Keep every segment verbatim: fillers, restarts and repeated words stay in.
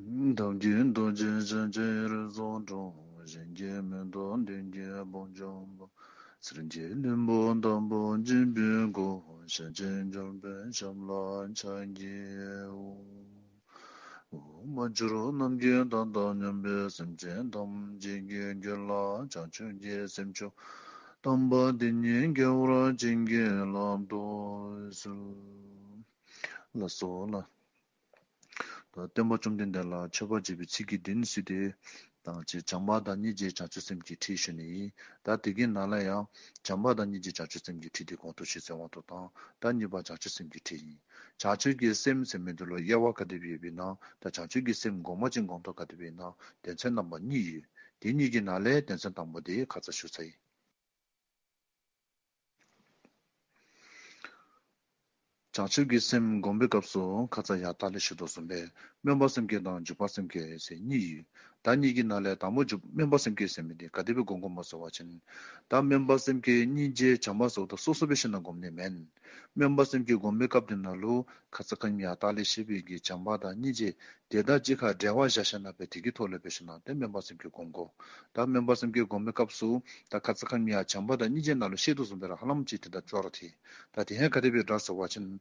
བདག་གི་རྡོ་རྗེ་འཆང་ཆེན་རིགས་སུ་འཁྲུངས། གཞན་གྱིས་མི་ཐུབ་བདུད་ཀྱི་དཔུང་འཇོམས་པ། གསེར་གྱི་ལྷུན་པོ་ལྟ་བུར་བརྗིད་པའི་སྐུ། ཞལ་གཅིག་འཇམ་དཔལ་ཞབས་ལ་ཕྱག་བགྱིའོ། འོག་མ་བཅུ་རུ་ནམ་མཁའི་མཐའ་དང་མཉམ་པའི་སེམས་ཅན་ཐམས་ཅད་ཀྱི་རྒྱུད་ལ་བྱང་ཆུབ་ཀྱི་སེམས་མཆོག་དམ་པ་དེ་ཉིད་སྐྱེ་བར་བྱིན་གྱིས་བརླབ་ཏུ་གསོལ། ལགས་སོ་ལགས། ད་སྟོན་པ་བཅོམ་ལྡན་འདས་ལ་མཆོད་པ་བརྗོད་པའི་ཚིག་གི་དོན་ཟེར་དེ་དང་ཅིག་བྱམས་པ་དང་སྙིང་རྗེ་བྱང་ཆུབ་སེམས་ཀྱི་ཁྲིད་ཞུ་ནི་ཨིན། ད་དེ་གི་ནང་ལས་ཡང་བྱམས་པ་དང་སྙིང་རྗེ་བྱང་ཆུབ་སེམས་ཀྱི་ཁྲིད་དེ་གོང་དུ་ཞུས་ཟེར་བ་ཐོབ་དང་། ད་གཉིས་པ་བྱང་ཆུབ་སེམས་ཀྱི་ཁྲིད་ཨིན། བྱང་ཆུབ་ཀྱི་སེམས་ཟེར་མི་དེ་ལུ་དབྱེ་བ་ག་དེ་སྦེ་ཡོདཔ་ཨིན་ན། ད་བྱང་ཆུབ་ཀྱི་སེམས་སྒོམ་པ་ཅིན་སྒོམ་ཐབས་ག་དེ་སྦེ་ཨིན་ན། དོན་ཚན་རྣམ་པ་གཉིས་ཡོད། དེ་གཉིས་ཀྱི་ནང་ལས་དོན་ཚན་དང་པོ་དེ་ཁ་ཙ་ཞུ་ཚར་ཡི། བྱང་ཆུབ་ཀྱི་སེམས་སྒོམ་པའི་སྐབས་སུ་ཁ་ཙ་ཡང་ལྟག་ལས་ཞུ་དོ་བཟུམ་སྦེ་སྨོན་པ་སེམས་བསྐྱེད་དང་འཇུག་པ་སེམས་བསྐྱེད་ཟེར་གཉིས་ཡོད། ད་གཉིས་ཀྱི་ནང་ལས་དང་པོ་འཇུག་སྨོན་པ་སེམས་བསྐྱེད་ཟེར་མི་དེ་ག་དེ་སྦེ་སྒོམ་དགོཔ་སྨོ་ཟེར་བ་ཅིན། ད་སྨོན་པ་སེམས་བསྐྱེད་སྙིང་རྗེ་བྱམས་པ་ཟེརཝ་ད་སོ་སོ་སྦེ་ཞིནམ་ལས་སྒོམ་ནི་མེན། སྨོན་པ་སེམས་བསྐྱེད་སྒོམ་པའི་སྐབས་དེ་ནང་ལུ་ཁ་ཙ་ཁ་ཉིནམ་ཡང་ལྟག་ལས་ཞུ་བའི་གི་བྱམས་པ་དང་སྙིང་རྗེ་དེ་དང་གཅིག་ཁར་འབྲེལ་བ་བཞག་ཞིནམ་ལས་དེ་གི་ཐོག་ལས་འབད་ཞིནམ་ལས་ཏེ་སྨོན་པ་སེམས་བསྐྱེད་སྒོམ་དགོ། ད་སྨོན་པ་སེམས་བསྐྱེད་སྒོམ་པའི་སྐབས་སུ་ད་ཁ་ཙ་ཁ་ཉིནམ་ཡང་བྱམས་པ་དང་སྙིང་རྗེ་ནང་ལུ་བཤད་དོ་བཟུམ་སྦེ་ར་ཧ་ལམ་ཅིག་དེ་དང་ཅོག་ར་འཐད། ད་དེ་ཡང་ག་དེ་སྦེ་འདྲ་ཟེར་བ་ཅིན།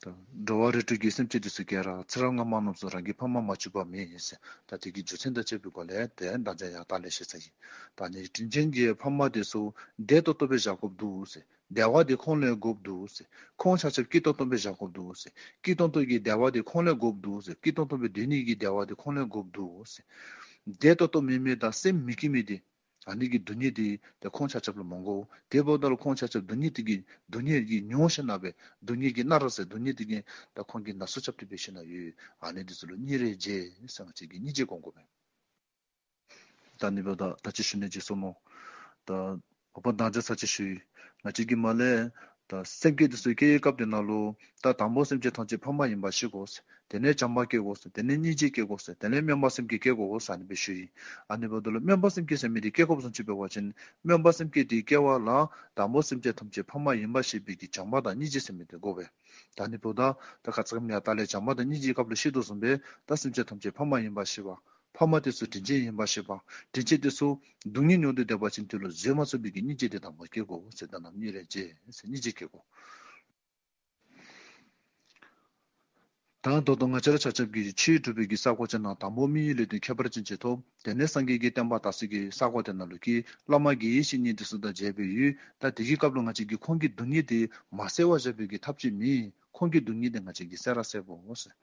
ད་འགྲོ་བ་རིགས་དྲུག་གི་སེམས་ཅན་དེ་ཚུ་ག་ར་ཚེ་རབས་སྔ་མ་རྣམས་སུ་རང་གི་ཕ་མ་མ་བྱུང་བ་མེད་ཟེར། ད་དེ་གི་རྒྱུ་མཚན་དང་བཅས་པའི་སྒོ་ལས་དེ་ད་ཅི་ཡང་ལྟག་ལས་ཞུ་ཚར་ཡི། ད་ནི་དྲིན་ཅན་གྱི་ཕ་མ་དེ་ཚུ་བདེ་ཏོག་ཏོ་སྦེ་བཞག་དགོཔ་འདུག་ཟེར། བདེ་བ་དེ་ཁོང་ལུ་དགོཔ་འདུག་ཟེར། ཁོང་ཆ་ཁྱབ་སྐྱིད་ཏོང་ཏོ་སྦེ་བཞག་དགོཔ་འདུག་ཟེར། སྐྱིད་ཏོང་ཏོ་གི་བདེ་བ་དེ་ཁོང་ལུ་དགོཔ་འདུག་ཟེར། སྐྱིད་ཏོང་ཏོ་སྦེ་སྡོད་ནི་གི་བདེ་བ་དེ་ཁོང་ལུ་དགོཔ་འདུག་ཟེར། བདེ་ཏོག་ཏོ་མེད་མི་དང་སེམས་མི་སྐྱིད་མི་དེ་ཨ་ནི་གི་སྡུག་བསྔལ་དེ་ཏེ་ཁོང་ཆ་ཁྱབ་ལུ་མི་དགོ། དེ་འབདཝ་ད་ལུ་ཁོང་ཆ་ཁྱབ་སྡུག་བསྔལ་དེ་གི་སྡུག་བསྔལ་གྱིས་མྱོང་ཞིནམ་ལས་སྡུག་བསྔལ་གྱིས་མནར་ཟེར་སྡུག་བསྔལ་དེ་གིས་ད་ཁོང་གིས་ན་ཚོད་རྐྱབ་སྟེ་འབད་ཞིནམ་ལས་ཡོད། ཨ་ནི་དེ་ཚུ་ལུ་སྙིང་རེ་རྗེ་ཟེར་ང་བཅས་ཀྱིས་སྙིང་རྗེ་སྒོམ་དགོ་པས། ད་ནི་འབདཝ་ད་ད་ཅི་ཞུ་ནི་ཅིག་སོང་ནུག། ད་འོ་ད་ད་ཅི་ཚར་ཅིག་ཞུ་ཡི། ང་བཅས་ཀྱིས་མར་ལས་ད་སེམས་བསྐྱེད་དེ་ཚུ་བསྐྱེད་པའི་སྐབས་དེ་ནང་ལུ་ད་དང་པོ་སེམས་ཅན་ཐམས་ཅད་ཕ་མ་ཡིན་པ་ཤེས་དགོ་ཟེར། དེ་ལས་བྱམས་པ་བསྐྱེད་དགོ་ཟེར། དེ་ལས་སྙིང་རྗེ་བསྐྱེད་དགོ་ཟེར། དེ་ལས་སྨོན་པ་སེམས་བསྐྱེད་བསྐྱེད་དགོ་ཟེར་ཨ་ནི་སྦེ་ཞུ་ཡི། ཨ་ནི་འབདཝ་ད་ལུ་སྨོན་པ་སེམས་བསྐྱེད་ཟེར་མི་དེ་བསྐྱེད་དགོཔ་བཟུམ་ཅིག་འབད་བ་ཅིན་སྨོན་པ་སེམས་བསྐྱེད་དེ་བསྐྱེད་པ་ལུ་དང་པོ་སེམས་ཅན་ཐམས་ཅད་ཕ་མ་ཡིན་པ་ཤེས་པའི་གི་བྱམས་པ་དང་སྙིང་རྗེ་ཟེར་མི་དེ་དགོ་པས། ད་ནི་འབདཝ་ད་ད་ཁ་ཙ་ཁ་ཉིནམ་ཡང་ལྟག་ལས་བྱམས་པ་དང་སྙིང་རྗེའི་སྐབས་ལུ་ཤེས་དོ་བཟུམ་སྦེ་ད་སེམས་ཅན་ཐམས་ཅད་ཕ་མ་ཡིན་པ་ཤེས་པ། ཕ་མ་དེ་ཚུ་དྲིན་ཅན་ཡིན་པ་ཤེས་པ། དྲིན་ཅན་དེ་ཚུ་སྡུག་བསྔལ་མྱོང་སྟེ་སྡོད་པ་ཅིན་དེ་ལུ་བཟོད་མ་ཚུགས་པའི་གི་སྙིང་རྗེ་དེ་དང་པ་བསྐྱེད་དགོ་ཟེར། ད་ནམ་སྙིང་རེ་རྗེ་ཟེར་སྙིང་རྗེ་བསྐྱེད་དགོ། ད་ད་ལྟོ་ང་བཅས་ར་ཆ་ཁྱབ་ཀྱིས་ཆོས་སྒྲུབ་པའི་གི་ས་གོ་ཅིག་ནང་དང་པོ་མི་ཡི་ལུས་རྟེན་ཁྱད་པར་ཅན་ཅིག་ཐོབ། དེ་ལས་སངས་རྒྱས་ཀྱི་བསྟན་པ་དར་སའི་གི་ས་གོ་དེ་ནང་ལུ་སྐྱེས། བླ་མ་དགེ་བའི་བཤེས་གཉེན་དེ་ཚུ་དང་མཇལ་བའི་ཡུལ། ད་དེ་གི་སྐབས་ལུ་ང་བཅས་ཀྱིས་ཁོང་གི་སྡུག་བསྔལ་དེ་མ་བསལ་བར་བཞག་པའི་གི་ཐབས་ཅིག་མེད། ཁོང་གི་སྡུག་བསྔལ་དེ་ང་བཅས་ཀྱིས་བསལ་ར་བསལ་དགོ་ཟེར།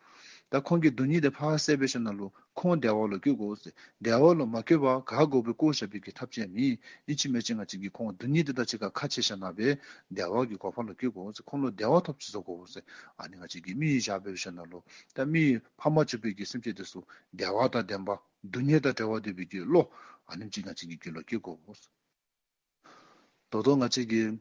ད་ཁོང་གི་སྡུག་བསྔལ་དེ་ཕར་བསལ་འབད་ཞིནམ་ལས་ཁོང་བདེ་བ་ལུ་བཀོད་དགོ་ཟེར། བདེ་བ་ལུ་མ་བཀོད་པར་ག་དགོ་པའི་བཀོ་བཞག་པའི་གི་ཐབས་ཅིག་མེད། ཨིན་ཅི་མིན་ཅི་ང་བཅས་ཀྱིས་ཁོང་སྡུག་བསྔལ་དེ་དང་གཅིག་ཁར་ཁ་ཕྱེ་ཞིནམ་ལས་བདེ་བ་གི་གོ་འཕང་ལུ་བཀོད་དགོ་ཟེར། ཁོང་ལུ་བདེ་བ་ཐོབ་ཅིག་བཟོ་དགོ་ཟེར། ཨ་ནི་ང་བཅས་ཀྱིས་དམིགས་ཡུལ་བཞག་འབད་ཞིནམ་ལས་ད་མི་ཕ་མ་བྱུང་བའི་གི་སེམས་ཅན་དེ་ཚུ་བདེ་བ་དང་ལྡན་པ་སྡུག་བསྔལ་དང་བྲལ་བ་འདོད་པའི་གི་བློ་ཨ་ནེམ་ཅིག་ང་བཅས་ཀྱི་རྒྱུད་ལུ་བསྐྱེད་དགོ། ད་ལྟོ་ང་བཅས་ཀྱིས་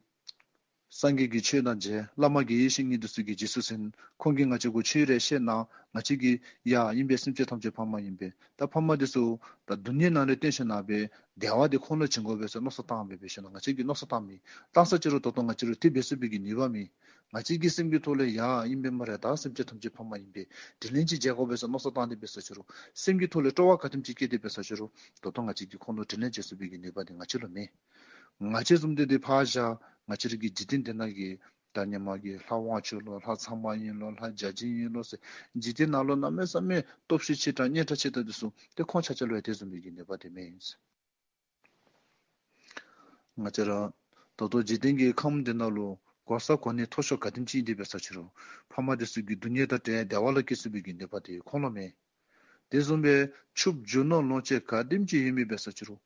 སངས་རྒྱས་ཀྱི་ཆོས་དང་མཇལ། བླ་མ་དགེ་བའི་བཤེས་གཉེན་དེ་ཚུ་གི་རྗེས་སུ་འཛིན། ཁོང་གིས་ང་བཅས་ཀྱི་ཆོས་རེ་བཤད་ན་ང་བཅས་ཀྱིས་ཡ་ཨིན་པས། སེམས་ཅན་ཐམས་ཅད་ཕ་མ་ཨིན་པས། ད་ཕ་མ་དེ་ཚུ་ད་སྡུག་བསྔལ་ནང་ལས་བཏོན་ཞིནམ་ལས་བདེ་བ་དེ་ཁོང་ལུ་བྱིན་དགོ་པས་ཟེར་མནོ་བསམ་བཏང་འབད་འབད་ཞིནམ་ལས་ང་བཅས་ཀྱིས་མནོ་བསམ་བཏང་མི་བཏང་ས་ཅི་རུང་ད་ལྟོ་ང་བཅས་ར་དེ་འབད་ཚུགས་པའི་གི་ནུས་པ་མེད། ང་བཅས་ཀྱི་སེམས་ཀྱི་ཐོག་ལས་ཡ་ཨིན་པས་སྨ་རེ། ད་སེམས་ཅན་ཐམས་ཅད་ཕ་མ་ཨིན་པས། དྲིན་ལན་ཅིག་འཇལ་དགོ་པས་ཟེར་མནོ་བསམ་བཏང་སྟེ་འབད་ས་ཅི་རུང་སེམས་ཀྱི་ཐོག་ལས་སྤྲོ་བ་ག་དེམ་ཅིག་སྐྱེས་ཏེ་འབད་ས་ཅི་རུང་ད་ལྟོ་ང་བཅས་ཀྱིས་ཁོང་ལུ་དྲིན་ལན་འཇལ་ཚུགས་པའི་གི་ནུས་པ་དེ་ང་བཅས་ལུ་མེད། ང་བཅས་བཟུམ་དེ་དེ་ཕར་བཞག། ང་བཅས་རའི་གི་འཇིག་རྟེན་འདི་ནང་གི་ད་ཧེ་མ་གི་ལྷ་དབང་ཕྱུག་ལོ་ལྷ་མཚམས་མ་ཨིན་ལོ་ལྷ་བརྒྱ་བྱིན་ཨིན་ལོ་ཟེར་འཇིག་རྟེན་ནང་ལུ་གནམ་མེད་ས་མེད་སྟོབས་ཤུགས་ཆེ་དྲགས་གཉན་འཕྲང་ཆེ་དྲགས་དེ་ཚུ་ཏེ་ཁོང་ཆ་ཁྱབ་ལུ་ཡང་དེ་བཟུམ་མའི་གི་ནུས་པ་དེ་མེད། ང་བཅས་ར་ད་ལྟོ་འཇིག་རྟེན་གྱི་ཁམས་འདི་ནང་ལུ་གོ་ས་གོ་གནས་མཐོ་ཤོས་ག་དེམ་ཅིག་ཨིན་ཏེ་འབད་ས་ཅི་རུང་ཕ་མ་དེ་ཚུ་གི་སྡུག་བསྔལ་དང་བྲལ་བདེ་བ་ལུ་སྐྱེ་ཚུགས་པའི་གི་ནུས་པ་དེ་ཁོང་ལུ་མེད། དེ་བཟུམ་སྦེ་ཕྱུགཔོ་རྒྱུ་ནོར་ལོངས་སྤྱོད་ག་དེམ་ཅིག་ཡོད་མི་འབད་ས་ཅི་རུང་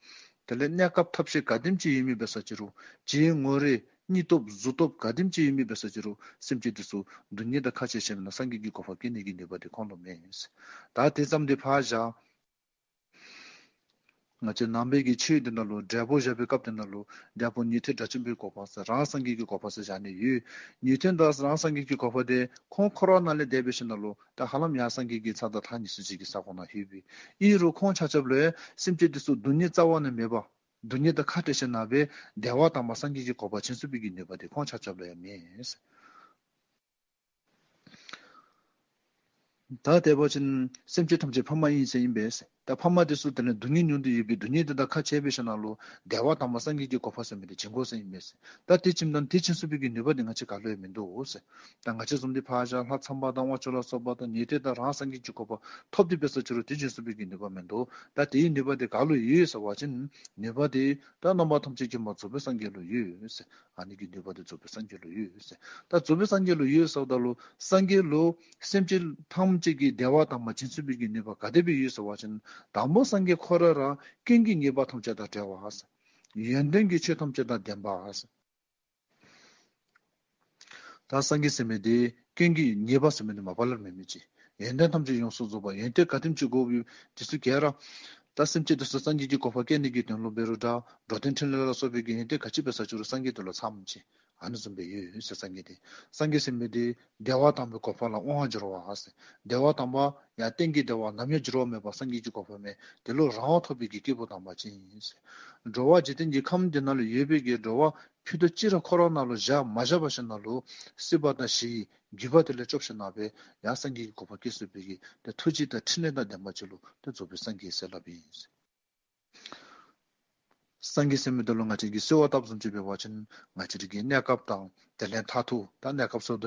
དེ་ལས་གནས་སྐབས་ཐབས་ཤེས་ག་དེམ་ཅིག་ཡོད་མི་འབད་ས་ཅི་རུང་ཅིག་ངོ་རིས་སྙིང་སྟོབས་གཟུགས་སྟོབས་ག་དེམ་ཅིག་ཡོད་མི་འབད་ས་ཅི་རུང་སེམས་ཅན་དེ་ཚུ་སྡུག་བསྔལ་དང་ཁ་ཕྱེ་ཞིནམ་ལས་སངས་རྒྱས་ཀྱི་གོ་འཕང་བཀོད་ནི་གི་ནུས་པ་དེ་ཁོང་ལུ་མེད། ད་དེ་ཙམ་དེ་ཕར་བཞག། ང་བཅས་ནང་པའི་གི་ཆོས་འདི་ནང་ལུ་འབྲས་བུ་བཞག་པའི་སྐབས་འདི་ནང་ལུ་འབྲས་བུ་ཉན་ཐོས་དགྲ་བཅོམ་པའི་གོ་འཕང་ཟེར་རང་སངས་རྒྱས་ཀྱི་གོ་འཕང་ཟེར་བཞག་ནི་ཡོད། ཉན་ཐོས་དང་རང་སངས་རྒྱས་ཀྱི་གོ་འཕང་དེ་ཁོང་འཁོར་བ་ནང་ལས་འདས་པའི་ཤུལ་ལུ་ད་ཧ་ལམ་ཡང་སངས་རྒྱས་ཀྱི་མཚན་དང་ཐག་ཉེ་སུ་ཅིག་གི་ས་གོ་ནང་ལྷོད་པས། ཨིན་རུང་ཁོང་ཆ་ཁྱབ་ལུ་སེམས་ཅན་དེ་ཚུ་སྡུག་བསྔལ་རྩ་བ་ནས་མེད་པར་སྡུག་བསྔལ་དང་ཁ་བྲལ་ཞིནམ་ལས་བདེ་བ་དམ་པ་སངས་རྒྱས་ཀྱི་གོ་འཕང་བྱིན་ཚུགས་པའི་གི་ནུས་པ་དེ་ཁོང་ཆ་ཁྱབ་ལུ་ཡང་མེད། ད་དེ་འབད་བ་ཅིན་སེམས་ཅན་ཐམས་ཅད་ཕ་མ་ཨིན་ཟེར་ཨིན་པས། ད་ཕ་མ་དེ་ཚུ་དེ་ལས་སྡུག་བསྔལ་མྱོང་སྟེ་ཡོད་པའི་སྡུག་བསྔལ་དེ་དང་ཁ་འབྱལ་བའི་ཤུལ་ལུ་བདེ་བ་དམ་པ་སངས་རྒྱས་ཀྱི་གོ་འཕང་ཟེར་མི་དེ་བྱིན་དགོ་ཟེར་ཨིན་པས། ད་དེ་བྱིནམ་ད་དེ་བྱིན་ཚུགས་པའི་གི་ནུས་པ་དེ་ང་བཅས་ག་ལུ་ཡང་མིན་འདུག་ཟེར། ད་ང་བཅས་བཟུམ་དེ་ཕར་བཞག་ལྷ་མཚམས་པ་དང་དབང་ཕྱུག་ལ་སོགས་པ་དང་ཉན་ཐོས་དང་རང་སངས་རྒྱས་ཀྱི་གོ་འཕང་ཐོབ་སྟེ་འབད་ས་ཅིག་རུང་དེ་བྱིན་ཚུགས་པའི་གི་ནུས་པ་མིན་འདུག། ད་དེའི་ནུས་པ་དེ་ག་ལུ་ཡོད་ཟེར་བ་ཅིན་ནུས་པ་དེ་ད་རྣམ་པ་ཐམས་ཅད་མཁྱེན་པ་རྫོགས་པའི་སངས་རྒྱས་ལུ་ཡོད་ཟེར། ཨ་ནི་གི་ནུས་པ་དེ་རྫོགས་པའི་སངས་རྒྱས་ལུ་ཡོད་ཟེར། ད་རྫོགས་པའི་སངས་རྒྱས་ལུ་ཡོད་ཟེརཝ་ད་ལུ་སངས་རྒྱས་ལུ་སེམས་ཅན་ཐམས་ཅད་ཀྱི་བདེ་བ་དམ་པ་བྱིན་ཚུགས་པའི་གི་ནུས་པ་ག་དེ་སྦེ་ཡོད་ཟེར་བ་ཅིན་དང་པོ་སངས་རྒྱས་ཁོ་ར་ར་སྐྱོན་གྱིས་ཉེས་པ་ཐམས་ཅད་དང་བྲལ་བ་ཟེར། ཡོན་ཏན་གྱི་ཆོས་ཐམས་ཅད་དང་ལྡན་པ་ཟེར། ད་སངས་རྒྱས་ཟེར་མི་དེ་སྐྱོན་གྱིས་ཉེས་པ་ཟེར་མི་དེ་མ་པ་ལས་མེད་མི་ཅིག། ཡོན་ཏན་ཐམས་ཅད་ཡོངས་སུ་རྫོགས་པ། ཡོན་ཏན་ག་དེམ་ཅིག་དགོ་པའི་དེ་ཚུ་ག་ར། ད་སེམས་ཅན་དེ་ཚུ་སངས་རྒྱས་ཀྱི་གོ་འཕང་བཀལ་ནི་གི་དོན་ལུ་འབད་རུང་འདྲ། འགྲོ་དོན་འཕྲིན་ལས་ལ་སོགས་པའི་གི་ཡོན་ཏན་ག་ཅི་འབད་ས་ཅིག་རུང་སངས་རྒྱས་དེ་ལུ་ཚངམ་ཅིག། ཨ་ནི་བཟུམ་སྦེ་ཡོད་ཟེར་སངས་རྒྱས་དེ། སངས་རྒྱས་ཟེར་མི་དེ་བདེ་བ་དམ་པའི་གོ་འཕང་ལ་དབང་བསྒྱུར་བ་ཟེར། བདེ་བ་དམ་པ་ཡང་གཏན་གྱི་བདེ་བ་ནམ་ཡང་འགྱུར་བ་མེད་པ་སངས་རྒྱས་ཀྱི་གོ་འཕང་མས། དེ་ལུ་རང་དབང་ཐོབ་པའི་གི་སྐྱེས་བུ་དམ་པ་ཅིག་ཨིན་ཟེར། འགྲོ་བ་འཇིག་རྟེན་གྱི་ཁམས་འདི་ནང་ལུ་ཡོད་པའི་གི་འགྲོ་བ་ཕུད་རྡོག་གཅིག་ར་ཁོ་རའི་ནང་ལུ་བཞག་མ་བཞག་པ་ཅིག་ནང་ལུ་སྲིད་པ་དང་ཞི་བའི་རྒུད་པ་དེ་ལས་སྐྱོབ་ཞིནམ་ལས་ཡང་སངས་རྒྱས་ཀྱི་གོ་འཕང་བཀལ་ཚུགས་པའི་གི་དེ་ཐུགས་རྗེ་དང་ཕྲིན་ལས་དང་ལྡན་པ་ཅིག་ལུ་དེ་རྫོགས་པའི་སངས་རྒྱས་ཟེར་སླབ་ཨིན་ཟེར། སངས་རྒྱས་ཟེར་མི་དེ་ལུ་ང་བཅས་ཀྱིས་གསོལ་བ་བཏབ་བཟུམ་ཅིག་འབད་བ་ཅིན་ང་བཅས་རའི་གི་གནས་སྐབས་དང་དེ་ལས་མཐར་ཐུག། ད་གནས་སྐབས་ཟེརཝ་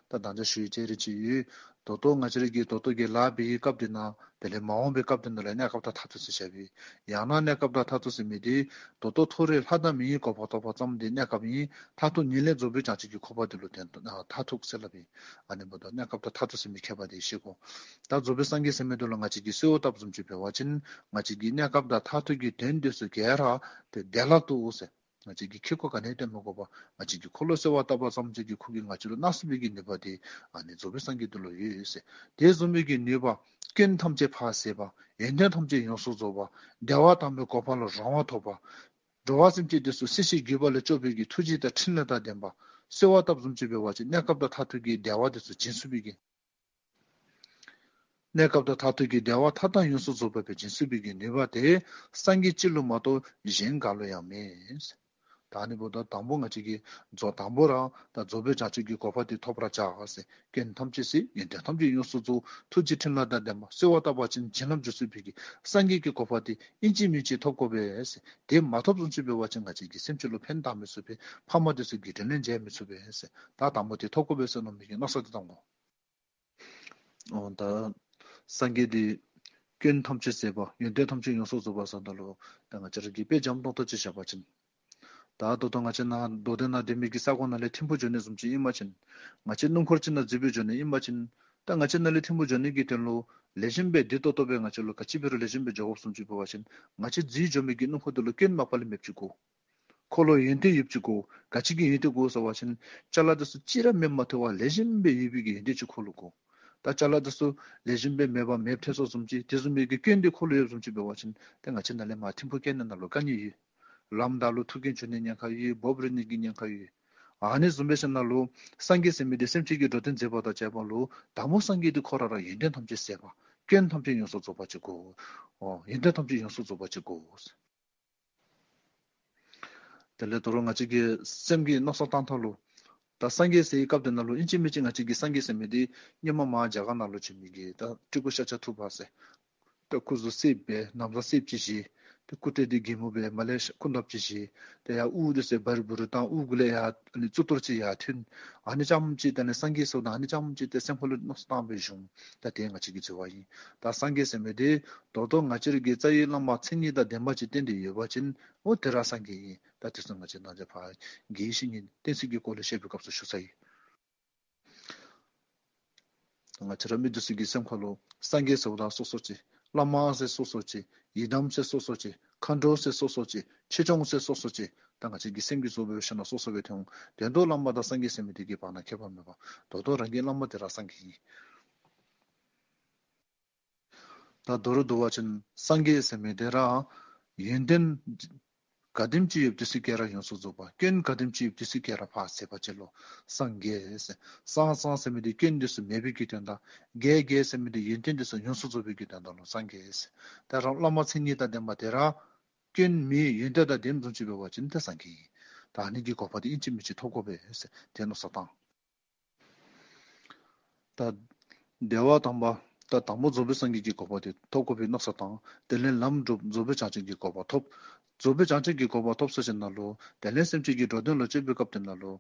ད་ད་ད་ཅི་ཞུ་ཡི་ཅིག་རེ་ཅིག་ཡོད། ད་ལྟོ་ང་བཅས་རའི་གི་ད་ལྟོ་གི་ལཱ་འབད་བའི་སྐབས་དེ་ནང་དེ་ལས་མ་འོངས་པའི་སྐབས་དེ་ནང་ལུ་གནས་སྐབས་དང་མཐར་ཐུག་ཟེར་བཤད་པས། ཡང་ན་གནས་སྐབས་དང་མཐར་ཐུག་ཟེར་མི་དེ་ད་ལྟོ་ཐོ་རེ་ལྷ་དང་མིའི་གོ་འཕང་ཐོབ་པ་ཙམ་དེ་གནས་སྐབས་ཨིན། མཐར་ཐུག་ཉེར་ལེན་རྫོགས་པའི་བྱང་ཆུབ་ཀྱི་གོ་འཕང་དེ་ལུ་དོན་དུ་མཐར་ཐུག་ཟེར་སླབ་ཨིན། ཨ་ནི་འབདཝ་ད་གནས་སྐབས་དང་མཐར་ཐུག་ཟེར་མི་ཁྱད་པར་དེ་ཤེས་དགོ། ད་རྫོགས་པའི་སངས་རྒྱས་ཟེར་མི་དེ་ལུ་ང་བཅས་ཀྱིས་གསོལ་བ་བཏབ་བཟུམ་ཅིག་འབད་བ་ཅིན་ང་བཅས་ཀྱི་གནས་སྐབས་དང་མཐར་ཐུག་གི་དོན་དེ་ཚུ་ག་ར་དེ་བདེ་བླག་ཏུ་ཟེར། ང་བཅས་ཀྱིས་ཁྱད་པར་ག་ནི་ཡང་སྟོན་མི་དགོ་པར་ང་བཅས་ཀྱིས་ཁོ་ལུ་གསོལ་བ་བཏབ་པ་ཙམ་ཅིག་གིས་ཁོ་གིས་ང་བཅས་ལུ་གནང་ཚུགས་པའི་གི་ནུས་པ་དེ་ཨ་ནི་རྫོགས་པའི་སངས་རྒྱས་དེ་ལུ་ཡོད་ཟེར། དེ་བཟུམ་མའི་གི་ནུས་པ། སྐྱོན་ཐམས་ཅད་ཕར་ཟད་པ། ཡོན་ཏན་ཐམས་ཅད་ཡོངས་སུ་རྫོགས་པ། བདེ་བ་དམ་པའི་གོ་འཕང་ལུ་རང་དབང་ཐོབ་པ། འགྲོ་བ་སེམས་ཅན་དེ་ཚུ་སྲིད་ཞིའི་རྒུད་པ་ལས་སྐྱོབ་པའི་གི་ཐུགས་རྗེ་དང་ཕྲིན་ལས་དང་ལྡན་པ། གསོལ་བ་བཏབ་བཟུམ་ཅིག་འབད་བ་ཅིན་གནས་སྐབས་དང་མཐར་ཐུག་གི་བདེ་བ་དེ་ཚུ་བྱིན་ཚུགས་པའི་གི། གནས་སྐབས་དང་མཐར་ཐུག་གི་བདེ་བ་མཐའ་དག་ཡོངས་སུ་རྫོགས་པ་སྦེ་བྱིན་ཚུགས་པའི་གི་ནུས་པ་དེ་སངས་རྒྱས་གཅིག་ལུ་མ་གཏོགས་གཞན་ག་ལུ་ཡང་མེད། ད་ཨ་ནི་འབདཝ་ད་དང་པོ་ང་བཅས་ཀྱིས་རྫོགས་དང་པོ་ར་ད་རྫོགས་པའི་བྱང་ཆུབ་ཀྱི་གོ་འཕང་དེ་ཐོབ་པར་བྱ་ཟེར། སྐྱོན་ཐམས་ཅད་ཟད། ཡོན་ཏན་ཐམས་ཅད་ཡོངས་སུ་རྫོགས། ཐུགས་རྗེ་ཕྲིན་ལས་དང་ལྡན་པ། གསོལ་བ་བཏབ་པ་ཅིན་བྱིན་རླབས་འཇུག་ཚུགས་པའི་གི་སངས་རྒྱས་ཀྱི་གོ་འཕང་དེ་ཨིན་ཅི་མིན་ཅི་ཐོབ་དགོ་པས་ཟེར། དེ་མ་ཐོབ་བཟུམ་ཅིག་འབད་བ་ཅིན་ང་བཅས་ཀྱིས་སེམས་ཅན་ལུ་ཕན་བཏགས་མི་ཚུགས་པས། ཕ་མ་དེ་ཚུ་གི་དྲིན་ལན་འཇལ་མི་ཚུགས་པས་ཟེར། ད་དང་པོ་དེ་ཐོབ་དགོ་པས་ཟེར་མནོ་མི་གི་མནོ་བསམ་དེ་བཏང་དགོ། འོ་ད་སངས་རྒྱས་དེ་སྐྱོན་ཐམས་ཅད་ཟད་པ། ཡོན་ཏན་ཐམས་ཅད་ཡོངས་སུ་རྫོགས་པ་ཟེརཝ་ད་ལུ་ད་ང་བཅས་ར་གིས་དཔེ་འཇམ་ཏོང་ཏོ་ཅིག་བཞག་པ་ཅིན། ད་ད་ལྟོ་ང་བཅས་ནཱ་མདོ་སྡེ་ནང་སྡོད་མི་གི་ས་གོ་ནང་ལས་ཐིམ་ཕུག་འགྱོ་ནི་བཟུམ་ཅིག་ཨིན་པ་ཅིན། ང་བཅས་སྣུམ་འཁོར་ཅིག་ནང་འཛུལ་སྦེ་འགྱོ་ནི་ཨིན་པ་ཅིན། ད་ང་བཅས་ནཱ་ལས་ཐིམ་ཕུག་འགྱོ་ནི་གི་དོན་ལུ་ལེགས་ཤོམ་སྦེ་བདེ་ཏོག་ཏོ་སྦེ་ང་བཅས་ལུ་ག་ཅི་འབད་རུང་ལེགས་ཤོམ་སྦེ་འགྱོ་དགོཔ་བཟུམ་ཅིག་འབད་བ་ཅིན་ང་བཅས་འཛུལ་འགྱོ་མི་གི་སྣུམ་འཁོར་དེ་ལུ་སྐྱོན་མ་པ་ལས་མེདཔ་ཅིག་དགོ། ཁོ་ལུ་ཡོན་ཏན་ཡོདཔ་ཅིག་དགོ། ག་ཅི་གི་ཡོན་ཏན་དགོ་ཟེར་བ་ཅིན་ཅ་ལ་དེ་ཚུ་གཅིག་ར་མེདཔ་མ་ཐལ་བར་ལེགས་ཤོམ་སྦེ་ཡོད་པའི་གི་ཡོན་ཏན་ཅིག་ཁོ་ལུ་དགོ། ད་ཅ་ལ་དེ་ཚུ་ལེགས་ཤོམ་སྦེ་མེདཔ་མེདཔ་ཐལ་སོ་བཟུམ་ཅིག་དེ་བཟུམ་མའི་གི་སྐྱོན་དེ་ཁོ་ལུ་ཡོདཔ་བཟུམ་ཅིག་འབད་བ་ཅིན་ཏེ་ང་བཅས་ནཱ་ལས་མར་ཐིམ་ཕུག་སྐྱེལ་ནི་ནང་ལུ་དཀའ་ངལ་ཡོད། ལམ་བདའ་ལུ་ཐུག་རྐྱེན་བྱུང་ནི་ཉེན་ཁ་ཡོད། འབོབ་རིལ་ནི་གི་ཉེན་ཁ་ཡོད། ཨ་ནི་བཟུམ་སྦེ་ཞིནམ་ལས་སངས་རྒྱས་ཟེར་མི་དེ་སེམས་ཅན་གྱི་འགྲོ་དོན་མཛད་པ་དང་བཅས་པ་ལུ་དང་པོ་སངས་རྒྱས་དེ་ཁོ་ར་ར་ཡོན་ཏན་ཐམས་ཅད་ཟད་པ། སྐྱོན་ཐམས་ཅད་ཡོངས་སུ་རྫོགས་པ་ཅིག་དགོ། འོ་ཡོན་ཏན་ཐམས་ཅད་ཡོངས་སུ་རྫོགས་པ་ཅིག་དགོ། དེ་ལས་ད་རུང་ང་བཅས་ཀྱི་སེམས་ཀྱི་མནོ་བསམ་བཏང་ཐངས་ལུ་ད་སངས་རྒྱས་ཟེར་བའི་སྐབས་དེ་ནང་ལུ་ཨིན་ཅི་མིན་ཅི་ང་བཅས་ཀྱིས་སངས་རྒྱས་ཟེར་མི་དེ་སྔོན་མ་མར་རྒྱ་གར་ནང་ལུ་བྱོན་མི་གི་ད་སྤྲུལ་སྐུ་ཤཱཀྱ་ཐུབ་པ་ཟེར། ད་སྐུ་གཟུགས་སེརཔོ་སྦེ་ན་བཟའ་སེརཔོ་ཅིག་བཞེས། ད་སྐུ་སྟོད་དེ་གད་མོ་སྦེ་མར་ལས་སྐུ་འདྲ་ཅིག་བཞེས། ད་ཡར་དབུ་དེ་ཚུ་འབར་འབུར་བཏང་། དབུ་གུ་ལས་ཡར་ཨ་ནི་གཙུག་ཏོར་ཅིག་ཡར་ཐོན། ཨ་ནི་ཙམ་ཅིག་ད་ནི་སངས་རྒྱས་ཟེརཝ་ད་ཨ་ནི་ཙམ་ཅིག་ཏེ་སེམས་ཁ་ལུ་མནོ་བསམ་བཏང་སྦེ་བཞུགས། ད་དེ་ང་བཅས་ཀྱིས་འཛོལ་བ་ཨིན། ད་སངས་རྒྱས་ཟེར་མི་དེ་ད་ལྟོ་ང་བཅས་ར་གི་རྩ་བའི་བླ་མ་མཚན་ཉིད་དང་ལྡན་པ་ཅིག་བསྟེན་ཏེ་ཡོད་པ་ཅིན་འོ་དེ་ར་སངས་རྒྱས་ཨིན། ད་དེ་ཚུ་ང་བཅས་ནཱ་ལས་ཕར་དགེ་བའི་བཤེས་གཉེན་བསྟེན་ཚུལ་གྱི་སྐོར་ལས་བཤད་པའི་སྐབས་སུ་ཞུ་ཚར་ཡི། ང་བཅས་ར་མི་འདི་ཚུ་གི་སེམས་ཁ་ལུ་སངས་རྒྱས་ཟེརཝ་ད་སོ་སོ་ཅིག། བླ་མ་ཟེར་སོ་སོ་ཅིག། ཡི་དམ་ཟེར་སོ་སོ་ཅིག། མཁའ་འགྲོ་ཟེར་སོ་སོ་ཅིག། ཆོས་སྐྱོང་ཟེར་སོ་སོ་ཅིག། ད་ང་བཅས་ཀྱི་སེམས་ཀྱི་བཟོ་བའི་ཤུལ་ལུ་སོ་སོ་སྦེ་ཐོན་འོང་། དོན་དུ་བླ་མ་དང་སངས་རྒྱས་ཟེར་མི་དེ་གི་བར་ན་ཁྱད་པར་མེད་པ། ད་ལྟོ་རང་གི་བླ་མ་དེ་ར་སངས་རྒྱས་ཨིན། ད་མདོར་བསྡུ་བ་ཅིན་སངས་རྒྱས་ཟེར་མི་དེ་ར་ཡོན་ཏན་ག་དེམ་ཅིག་ཡོད་དེ་ཚུ་ག་ར་ཡོངས་སུ་རྫོགས་པ། སྐྱོན་ག་དེམ་ཅིག་ཡོད་དེ་ཚུ་ག་ར་ཕར་ཟད་པ་ཅིག་ལུ་སངས་རྒྱས་ཟེར། སངས་སངས་ཟེར་མི་དེ་སྐྱོན་དེ་ཚུ་མེད་པའི་གི་དོན་དག། རྒྱས་རྒྱས་ཟེར་མི་དེ་ཡོན་ཏན་དེ་ཚུ་ཡོངས་སུ་རྫོགས་པའི་གི་དོན་དག་ལུ་སངས་རྒྱས་ཟེར། ད་རང་བླ་མ་མཚན་ཉིད་དང་ལྡན་པ་དེ་ར་སྐྱོན་མེད་ཡོན་ཏན་དང་ལྡནམ་བཟུམ་ཅིག་འབད་བ་ཅིན་ཏེ་སངས་རྒྱས་ཨིན། ད་ཨ་ནི་གི་གོ་འཕང་དེ་ཨིན་ཅི་མིན་ཅི་ཐོབ་དགོ་པས་ཟེར་དེ་མནོ་བསམ་བཏང་། ད་བདེ་བ་དམ་པ་ ད་དང་པོ་རྫོགས་པའི་སངས་རྒྱས་ཀྱི་གོ་འཕང་དེ་ཐོབ་དགོ་པའི་མནོ་བསམ་བཏང་། དེ་ལས་ལམ་སྒྲུབ། རྫོགས་པའི་བྱང་ཆུབ་ཀྱི་གོ་འཕང་ཐོབ། རྫོགས་པའི་བྱང་ཆུབ་ཀྱི་གོ་འཕང་ཐོབ་ཚར་ཞིནམ་ལས་དེ་ལས་སེམས་ཅན་གྱི་འགྲོ་དོན་ལུ་སྤྱོད་པའི་སྐབས་དེ་ནང་ལུ་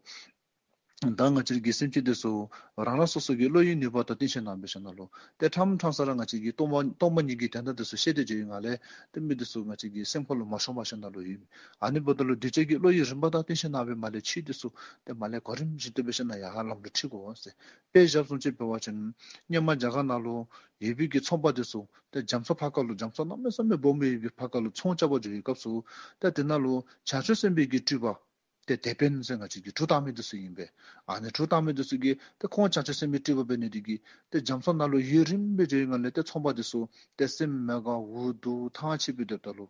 ད་ང་བཅས་ཀྱི་སེམས་ཅན་དེ་ཚུ་རང་རང་སོ་སོ་གི་བློ་ཡི་ནུས་པ་དང་བསྟུན་ཞིནམ་ལས་འབད་ཞིནམ་ལས་ཏེ་ཕྲང་ཕྲང་ས་ར་ང་བཅས་ཀྱི་སྟོང་པ་སྟོང་པ་ཉིད་ཀྱི་དོན་དག་དེ་ཚུ་ཤེས་ཏེ་འགྱོ་ཡི་ནང་ལས་ཏེ་མི་དེ་ཚུ་ང་བཅས་ཀྱི་སེམས་ཁ་ལུ་མ་ཤོང་པར་ཞིནམ་ལས་ཡོད། ཨ་ནི་འབདཝ་ད་ལུ་གདུལ་བྱ་གི་བློ་ཡི་རིམ་པ་དང་བསྟུན་ཞིནམ་ལས་མར་ལས་ཆོས་དེ་ཚུ་ཏེ་མར་ལས་གོ་རིམ་བཞིན་དུ་འབད་ཞིནམ་ལས་ཡར་ལམ་ལུ་ཁྲིད་དགོ་ཟེར། དཔེ་བཞག་བཟུམ་ཅིག་འབད་བ་ཅིན་སྔོན་མ་རྒྱ་གར་ནང་ལུ་ཡོད་པའི་གི་ཚོང་པ་དེ་ཚུ་ཏེ་རྒྱ་མཚོ་ཕར་ཁ་ལུ་རྒྱ་མཚོ་གནམ་མེད་ས་མེད་སྦོམ་ཡོད་པའི་ཕར་ཁ་ལུ་ཚོང་རྐྱབ་པར་འགྱོ་བའི་སྐབས་སུ་ཏེ་དེ་ནང་ལུ་བྱང་ཆུབ་སེམས་དཔའི་གི་སྤྲུལ་པ་ཏེ་དེད་དཔོན་ཟེར་ང་བཅས་ཀྱི་གྲུ་བཏང་མི་དེ་ཚུ་ཨིན་པས། ཨ་ནི་གྲུ་བཏང་མི་དེ་ཚུ་གིས་ཏེ་ཁོང་བྱང་ཆུབ་སེམས་དཔའི་སྤྲུལ་པ་འབད་ནི་དེ་གིས་ཏེ་རྒྱ་མཚོ་ནང་ལུ་ཡུན་རིངམོ་སྦེ་འགྱོ་བའི་སྒང་ལས་ཏེ་ཚོང་པ་དེ་ཚུ་ཏེ་སེམས་མ་དགའ་འུ་སྡུག་ཐང་ཆད་སྦེ་སྡོདཔ་ད་ལུ་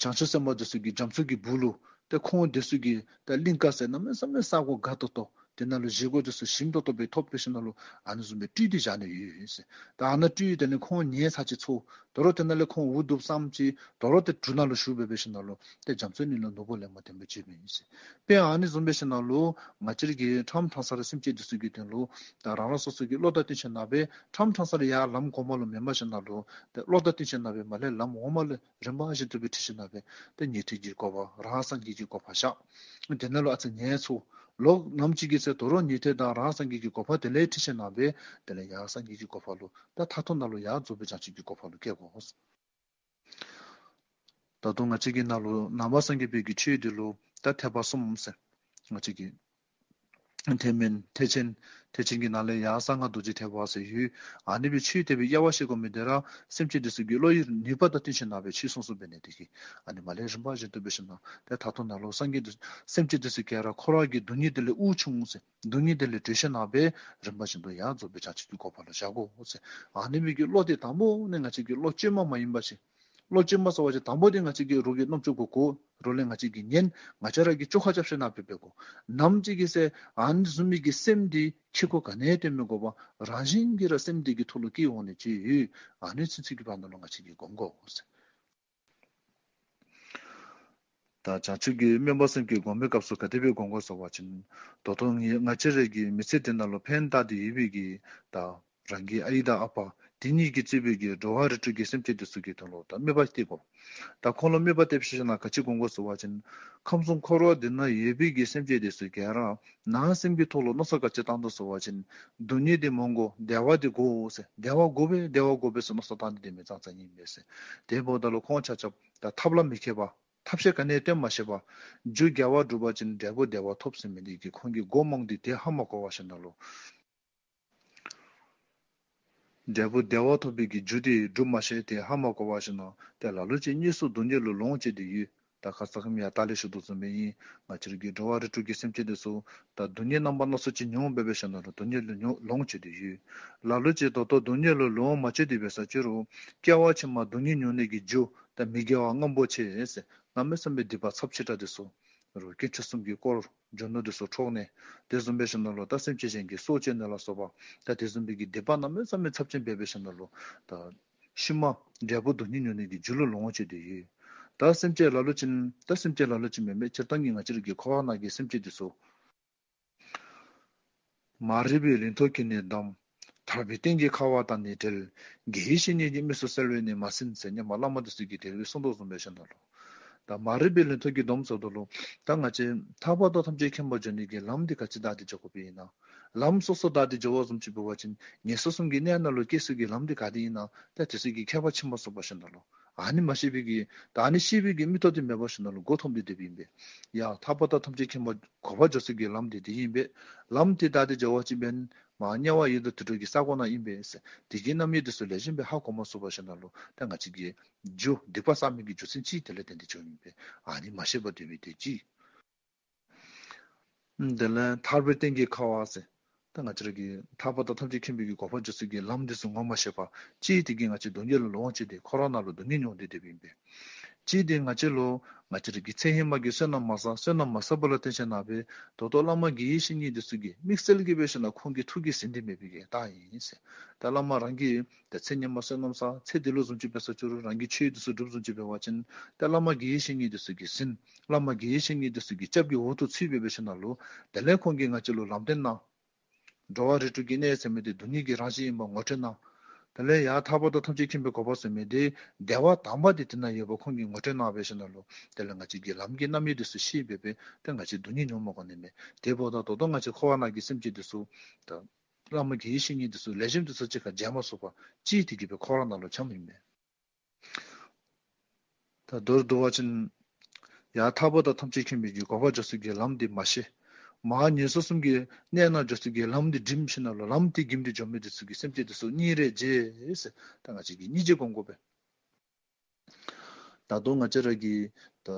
བྱང་ཆུབ་སེམས་དཔའ་དེ་ཚུ་གིས་རྒྱ་མཚོ་གི་སྦུག་ལུ་ཏེ་ཁོང་དེ་ཚུ་གིས་ཏེ་གླིང་དཀར་ཟེར་གནམ་མེད་ས་མེད་ས་གོ་དགའ་ཏོག་ཏོ་དེ་ནང་ལུ་བཞེས་སྒོ་དེ་ཚུ་ཞིམ་ཏོག་ཏོ་སྦེ་ཐོབ་འབད་ཞིནམ་ལས་ཨ་ནི་བཟུམ་སྦེ་སྤྲུལ་ཏེ་བཞག་ནི་ཡོད་ཟེར། ད་ཨ་ནཱ་སྤྲུལ་ཡི། དེ་ལས་ཁོང་ཉལ་ཚར་ཅིག་ཚོར། དོ་རུང་དེ་ནང་ལས་ཁོང་འུ་སྡུག་བསམ་ཅི། དོ་རུང་ཏེ་གྲུ་ནང་ལུ་ཞུགས་འབད་འབད་ཞིནམ་ལས་ཏེ་རྒྱ་མཚོའི་གླིང་ལུ་ནོར་བུ་ལེན་པར་དེ་སྦེ་བྱོན་མི་ཨིན་ཟེར། དཔེ་ཨ་ནི་བཟུམ་འབད་ཞིནམ་ལས་ང་བཅས་ཀྱི་ཕྲང་ཕྲང་ས་ར་སེམས་ཅན་དེ་ཚུ་གི་དོན་ལུ་ད་རང་རང་སོ་སོ་གི་བློ་དང་བསྟུན་ཞིནམ་ལས་ཕྲང་ཕྲང་ས་ར་ཡར་ལམ་གོང་མ་ལུ་མེན་པར་ཞིནམ་ལས་ཏེ་བློ་དང་བསྟུན་ཞིནམ་ལས་མར་ལས་ལམ་འོག་མ་ལས་རིམ་པ་བཞིན་དུ་སྦེ་ཁྲིད་ཞིནམ་ལས་ཏེ་ཉན་ཐོས་ཀྱི་གོ་འཕང་རང་སངས་རྒྱས་ཀྱི་གོ་འཕང་བཞག། དེ་ནང་ལུ་ཨ་ཙི་ཉལ་ཚར། ལོག་ནམ་ཅིག་གི་ཚེ་དོ་རུང་ཉན་ཐོས་དང་རང་སངས་རྒྱས་ཀྱི་གོ་འཕང་དེ་ལས་ཁྲིད་ཞིནམ་ལས་དེ་ལས་ཡར་སངས་རྒྱས་ཀྱི་གོ་འཕང་ལུ་ད་མཐར་ཐུག་ནང་ལུ་ཡར་རྫོགས་པའི་བྱང་ཆུབ་ཀྱི་གོ་འཕང་ལུ་སྐྱེ་དགོ། ད་རུང་ང་བཅས་ཀྱི་ནང་ལུ་ནང་པ་སངས་རྒྱས་པའི་གི་ཆོས་འདི་ལུ་ད་ཐེག་པ་གསུམ་ཟེར། ང་བཅས་ཀྱི་ཐེག་དམན་ཐེག་ཆེན། ཐེག་ཆེན་གྱི་ནང་ལས་ཡང་གསང་སྔགས་རྡོ་རྗེ་ཐེག་པ་ཟེར་ཡོད། ཨ་ནི་སྦེ་ཆོས་ཐེག་པའི་དབྱེ་བ་ཕྱེ་དགོ་མི་དེ་ར་སེམས་ཅན་དེ་ཚུ་གི་བློ་ཡི་ནུས་པ་དང་བསྟུན་ཞིནམ་ལས་ཆོས་གསུངས་གསུངས་འབད་ནི་དེ་གིས་ཨ་ནི་མར་ལས་རིམ་པ་བཞིན་དུ་འབད་ཞིནམ་ལས་ཏེ་མཐར་ཐུག་ནང་ལུ་སངས་རྒྱས་དེ་སེམས་ཅན་དེ་ཚུ་ག་ར་འཁོར་བ་གི་སྡུག་བསྔལ་དེ་ལས་དབུགས་ཕྱུང་ཟེར་སྡུག་བསྔལ་དེ་ལས་གྲོལ་ཞིནམ་ལས་རིམ་པ་བཞིན་དུ་ཡར་རྫོགས་པའི་བྱང་ཆུབ་ཀྱི་གོ་འཕང་ལུ་བཞག་དགོ་ཟེར། ཨ་ནི་སྦེ་གི་བློ་དེ་དང་པོ་ནི་ང་བཅས་ཀྱི་བློ་བཅོས་མ་མ་ཡིན་པ་ཅིན། བློ་བཅོས་མ་ཟེར་བ་ཅིན་དང་པོ་དེ་ང་བཅས་ཀྱི་རོགས་ཀྱི་རྣམ་ཅོ་གུ་གོ། རོགས་ལས་ང་བཅས་ཀྱིས་ཉན། ང་བཅས་ར་གིས་བཅོ་ཁ་རྐྱབ་ཞིནམ་ལས་འབད་འབད་དགོ། ནམ་ཅིག་གི་ཚེ་ཨ་ནི་བཟུམ་མའི་གི་སེམས་དེ་ཁྱི་གུ་ག་ནི་སྟོན་མི་དགོ་པར་རང་བཞིན་གྱིས་ར་སེམས་དེ་གི་ཐོག་ལུ་སྐྱེ་འོང་ནི་ཅིག་ཡོད། ཨ་ནི་ཚུན་ཚོད་ཀྱི་བར་ན་ལུ་ང་བཅས་ཀྱིས་སྒོམ་དགོ་ཟེར། ད་བྱང་ཆུབ་ཀྱི་སྨོན་པ་སེམས་བསྐྱེད་སྒོམ་པའི་སྐབས་སུ་ག་དེ་སྦེ་སྒོམ་དགོ་ཟེར་བ་ཅིན། ད་ལྟོ་ང་ང་བཅས་ར་གི་མི་ཚེ་འདི་ནང་ལུ་ཕན་བཏགས་ཏེ་ཡོད་པའི་གི་ད་རང་གི་ཨའི་དང་ཨ་པ་དེ་གཉིས་ཀྱིས་གཙོས་པའི་གི་འགྲོ་བ་རིགས་དྲུག་གི་སེམས་ཅན་དེ་ཚུ་གི་དོན་ལུ་ད་དམིགས་པ་གཏད་དགོ། ད་ཁོང་ལུ་དམིགས་པ་གཏད་ཞིནམ་ལས་ག་ཅི་སྒོམ་དགོ་ཟེར་བ་ཅིན། ཁམས་གསུམ་འཁོར་བ་འདི་ན་ཡོད་པའི་གི་སེམས་ཅན་དེ་ཚུ་ག་ར་ནང་སེམས་ཀྱི་ཐོག་ལུ་མནོ་བསམ་ག་ཅི་བཏང་དོ་ཟེར་བ་ཅིན། སྡུག་བསྔལ་འདི་མི་དགོ། བདེ་བ་འདི་དགོ་ཟེར། བདེ་བ་དགོ་པས་བདེ་བ་དགོ་པས་ཟེར་མནོ་བསམ་བཏང་སྟེ་སྡོད་མི་ཙང་ཙང་ཨིན་པས་ཟེར། དེ་འབདཝ་ད་ལུ་ཁོང་ཆ་ཁྱབ་ད་ཐབས་ལ་མི་མཁས་པ། ཐབས་ཤེས་ག་ནི་སྟོན་མ་ཤེས་པར་རྒྱུ་དགེ་བ་བསྒྲུབ་པ་ཅིན་འབྲས་བུ་བདེ་བ་ཐོབ་ཟེར་མི་འདི་གིས་ཁོང་གིས་མགོ་རྨོངས་ཏེ་དེ་ཧ་མ་གོ་བར་ཞིནམ་ལས། འབྲས་བུ་བདེ་བ་ཐོབ་པའི་གི་རྒྱུ་དེ་སྒྲུབ་མ་ཤེས་ཏེ་ཧ་མ་གོ་བར་ཞིནམ་ལས་ཏེ་ལ་ལུ་ཅིག་དངོས་སུ་སྡུག་བསྔལ་ལུ་ལོངས་སྤྱོད་དེ་ཡོད། ད་ཁ་ཙ་ཁ་ཉིནམ་ཡང་ད་ལས་ཞུ་དོ་བཟུམ་སྦེ་ཨིན། ང་བཅས་ར་གི་འགྲོ་བ་རིགས་དྲུག་གི་སེམས་ཅན་དེ་ཚུ་ད་སྡུག་བསྔལ་རྣམ་པ་སྣ་ཚོགས་ཅིག་མྱོང་འབད་འབད་ཞིནམ་ལས་སྡུག་བསྔལ་ལུ་མྱོང་ལོངས་སྤྱོད་དེ་ཡོད། ལ་ལུ་ཅིག་ད་ལྟོ་སྡུག་བསྔལ་ལུ་ལོངས་མ་སྤྱོད་དེ་འབད་ས་ཅིག་རུང་སྐྱེ་བ་ཕྱི་མ་སྡུག་བསྔལ་མྱོང་ནི་གི་རྒྱུ་ད་མི་དགེ་བ་རྔམ་པོ་ཆེ་ཟེར་གནམ་མེད་ས་མེད་སྡིག་པ་ཚབས་ཆེ་དྲགས་དེ་ཚུ། རོགས་དཀོན་མཆོག་གསུམ་གྱི་དཀོར་རྒྱུ་ནོར་དེ་ཚུ་འཕྲོག་ནི། དེ་བཟུམ་སྦེ་ཞིནམ་ལས་ད་སེམས་ཅན་གཞན་གྱི་སྲོག་བཅད་ནི་ལ་སོགས་པ། ད་དེ་བཟུམ་སྦེ་གི་སྡིག་པ་གནམ་མེད་ས་མེད་ཚབས་ཆེན་འབད་འབད་ཞིནམ་ལས། ད་ཕྱི་མ་འབྲས་བུ་སྡུག་བསྔལ་མྱོང་ནི་གི་རྒྱུ་ལུ་ལོངས་སྤྱོད་དེ་ཡོད། ད་སེམས་ཅན་ལ་ལུ་ཅིག་ད་སེམས་ཅན་ལ་ལུ་ཅིག་མེན་མེན་སྤྱིར་བཏང་གི་ང་བཅས་ར་གི་འཁོར་བ་ནང་གི་སེམས་ཅན་དེ་ཚུ། མ་རིག་པའི་ལིང་ཐོག་གིས་ནི་བསྡམས། ཐར་པའི་གཏན་གྱི་ཁ་བ་དང་ནི་བྲལ། དགེ་བའི་བཤེས་གཉེན་གྱིས་དམིགས་སུ་བསལ་བས་ནི་མ་ཟིན་ཟེར་སྔོན་མ་བླ་མ་དེ་ཚུ་གིས་དེ་སྦེ་གསུངས་དོ་བཟུམ་སྦེ་ཞིནམ་ལས། ད་མ་རིག་པའི་ལིང་ཐོག་གིས་བསྡམས་ཟེརཝ་ད་ལུ། ད་ང་བཅས་ཐར་པ་དང་ཐམས་ཅད་མཁྱེན་པར་འགྱུར་ནི་གི་ལམ་འདི་ག་ཅི་བདའ་སྟེ་འགྱོ་དགོཔ་ཨིན་ན། ལམ་སོ་སོ་བདའ་སྟེ་འགྱོ་བ་བཟུམ་ཅིག་འབད་བ་ཅིན་ངན་སོང་གསུམ་གྱི་གནས་ནང་ལུ་སྐྱེ་སའི་གི་ལམ་འདི་ག་དེ་ཨིན་ན། ད་དེ་ཚུ་གི་མཁས་པ་ཆེན་པོ་ཚུ་འབད་ཞིནམ་ལས། ཨ་ནི་མ་ཤེས་པའི་གི་ད་ཨ་ནི་ཤེས་པའི་གི་མིག་ཏོ་དེ་མེད་པར་ཞིནམ་ལས་མགུ་འཐོམས་ཏེ་སྡོདཔ་ཨིན་པས། ཡ་ཐར་པ་དང་ཐམས་ཅད་མཁྱེན་པ་གོ་བར་འགྱུར་སའི་གི་ལམ་དེ་དེ་ཨིན་པས། ལམ་དེ་བདའ་སྟེ་འགྱོ་བ་ཅིན་འབདན་མ་དམྱལ་བ་ཡི་དྭགས་དུད་འགྲོ་གི་ས་གོ་ནང་ཨིན་པས་ཟེར། དེ་གི་རྣམ་དབྱེ་དེ་ཚུ་ལེགས་ཤོམ་སྦེ་ཧ་གོ་མ་ཚུགས་པར་ཞིནམ་ལས་ད་ང་བཅས་ཀྱི་རྒྱུ་སྡིག་པ་བསགས་མི་གི་རྒྱུ་མཚན་ཅིག་དེ་ལས་བརྟེན་ཏེ་བྱུངམ་ཨིན་པས། ཨ་ནི་མ་ཤེས་པར་སྡོད་མི་དེ་ཅིག། དེ་ལས་ཐར་པའི་གཏན་གྱི་ཁ་བ་ཟེར། ད་ང་བཅས་ར་གི་ཐར་པ་དང་ཐམས་ཅད་མཁྱེན་པའི་གི་གོ་འཕང་འགྱུར་སའི་གི་ལམ་དེ་ཚུ་ངོ་མ་ཤེས་པ། ཅིག་དེ་གིས་ང་བཅས་སྡུག་བསྔལ་ལུ་ལོངས་སྤྱོད་དེ་འཁོར་བ་ནང་ལུ་སྡུག་བསྔལ་མྱོང་སྟེ་སྡོདཔ་ཨིན་པས། ཅིག་དེ་ང་བཅས་ལུ་ང་བཅས་ར་གིས་ཚེ་ཧེ་མ་གི་བསོད་ནམས་མ་བསགས། བསོད་ནམས་མ་བསགས་པ་ལུ་བརྟེན་ཞིནམ་ལས། ད་ལྟོ་བླ་མ་དགེ་བའི་བཤེས་གཉེན་དེ་ཚུ་གིས་དམིགས་བསལ་གྱིས་འབད་ཞིནམ་ལས་ཁོང་གིས་ཐུགས་ཀྱིས་ཟིན་ཏེ་མེད་པའི་གི་རྟགས་ཨིན་ཟེར། ད་བླ་མ་རང་གིས་ད་ཚེ་སྔོན་མ་བསོད་ནམས་བསགས། ཚེ་འདི་ལུ་བཟུམ་ཅིག་འབད་ས་ཅིག་རུང་རང་གིས་ཆོས་དེ་ཚུ་སྒྲུབ་བཟུམ་ཅིག་འབད་བ་ཅིན། ད་བླ་མ་དགེ་བའི་བཤེས་གཉེན་དེ་ཚུ་གིས་ཟིན། བླ་མ་དགེ་བའི་བཤེས་གཉེན་དེ་ཚུ་གི་སྐྱབས་ཀྱི་འོག་ཏུ་ཚུད་སྦེ་འབད་ཞིནམ་ལས། དེ་ལས་ཁོང་གིས་ང་བཅས་ལུ་ལམ་སྟོན་གནང་། འགྲོ་བ་རིགས་དྲུག་གི་གནས་ཟེར་མི་དེ་སྡུག་བསྔལ་གྱི་རང་བཞིན་ཡིན་པ་ངོ་སྤྲོད་གནང་། དེ་ལས་ཡང་ཐར་པ་དང་ཐམས་ཅད་མཁྱེན་པའི་གོ་འཕང་ཟེར་མི་དེ་བདེ་བ་དམ་པ་དེ་དེ་ན་ཡོད་པ་ཁོང་གིས་ངོ་སྤྲོད་གནང་བའི་ཤུལ་ལུ་དེ་ལས་ང་བཅས་ཀྱི་ལམ་གྱི་རྣམ་དབྱེ་དེ་ཚུ་ཤེས་པའི་སྦེ་ཏེ་ང་བཅས་སྡུག་བསྔལ་མྱོང་མ་དགོ་ནི་མས། དེ་འབདཝ་ད་ད་ལྟོ་ང་བཅས་འཁོར་བ་ནང་གི་སེམས་ཅན་དེ་ཚུ་ད་བླ་མ་དགེ་བའི་བཤེས་གཉེན་དེ་ཚུ་ལེགས་ཤོམ་དེ་ཚུ་གཅིག་ཁར་མཇལ་མ་ཚུགས་པར་ཅིག་དེ་གིས་སྦེ་འཁོར་བ་ནང་ལུ་འཁྱམས་ཡོད་མས། ད་མདོར་བསྡུ་བ་ཅིན་ཡང་ཐར་པ་དང་ཐམས་ཅད་མཁྱེན་པའི་གི་གོ་འཕང་འགྱོ་སའི་གི་ལམ་དེ་མ་ཤེས། མར་ངན་སོང་གསུམ་གྱི་གནས་ནང་འགྱོ་སའི་གི་ལམ་དེ་འགྲིམ་ཞིནམ་ལས་ལམ་དེ་བསྒྲིམས་ཏེ་འགྱོ་མི་དེ་ཚུ་གི་སེམས་ཅན་དེ་ཚུ་སྙིང་རེ་རྗེ་ཟེར། ད་ང་བཅས་ཀྱིས་སྙིང་རྗེ་སྒོམ་དགོ་པས། ད་ལྟོ་ང་བཅས་ར་གི་ད་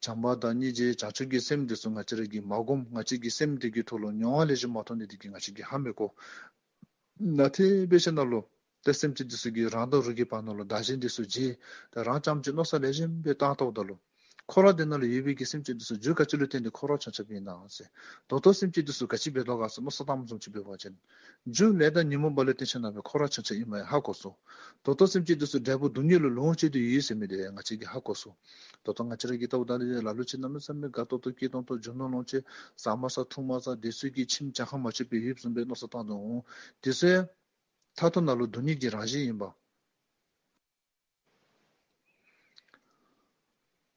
བྱམས་པ་དང་སྙིང་རྗེ་བྱང་ཆུབ་ཀྱི་སེམས་དེ་ཚུ་ང་བཅས་ར་གིས་མ་སྒོམ། ང་བཅས་ཀྱི་སེམས་དེ་གི་ཐོག་ལུ་མྱོང་བ་ལེགས་ཤོམ་མ་ཐོབ་ནི་དེ་གིས་ང་བཅས་ཀྱིས་ཧ་མི་གོ། ནཱ་ཏེ་འབད་ཞིནམ་ལས་ཏེ་སེམས་ཅན་དེ་ཚུ་གིས་རང་དང་རོགས་ཀྱི་བར་ན་ལུ་བདག་གཞན་དེ་ཚུ་བརྗེ། ད་རང་རྐྱངམ་གཅིག་མནོ་བསམ་ལེགས་ཤོམ་སྦེ་བཏང་ཐོབ་ད་ལུ་འཁོར་བ་དེ་ནང་ལུ་ཡོད་པའི་གི་སེམས་ཅན་དེ་ཚུ་རྒྱུ་ག་ཅི་ལུ་བརྟེན་ཏེ་འཁོར་བར་འཁྱམས་འཁྱམསཔ་ཨིན་ན་ཟེར། ད་ལྟོ་སེམས་ཅན་དེ་ཚུ་ག་ཅི་འབད་དོ་ག་ཟེར་མནོ་བསམ་བཏངམ་བཟུམ་ཅིག་འབད་བ་ཅིན་རྒྱུ་ལས་དང་ཉོན་མོངས་པ་ལུ་བརྟེན་ཞིནམ་ལས་འཁོར་བར་འཁྱམས་འཁྱམསཔ་ཨིནམ་ཧ་གོ་ཚུགས། ད་ལྟོ་སེམས་ཅན་དེ་ཚུ་འབྲས་བུ་སྡུག་བསྔལ་ལུ་ལོངས་སྤྱོད་དེ་ཡོད་ཟེར་མི་དེ་ང་བཅས་ཀྱིས་ཧ་གོ་ཚུགས། ད་ལྟོ་ང་བཅས་ར་གིས་ལྟཝ་ད་ལུ་ལ་ལུ་ཅིག་གནམ་མེད་ས་མེད་དགའ་ཏོག་ཏོ་སྐྱིད་ཏོང་ཏོ་རྒྱུ་ནོར་ལོངས་སྤྱོད་ཟ་མ་ཟ་འཐུང་མ་ཟ་དེ་ཚུ་གིས་ཁྱིམ་གྱངས་ཁ་མ་ཆོད་པའི་ཡོདཔ་བཟུམ་སྦེ་མནོ་བསམ་བཏང་དོ་འོང་། དེ་ཚུ་མཐར་ཐུག་ནང་ལུ་སྡུག་བསྔལ་གྱི་རང་བཞིན་ཨིན་པས།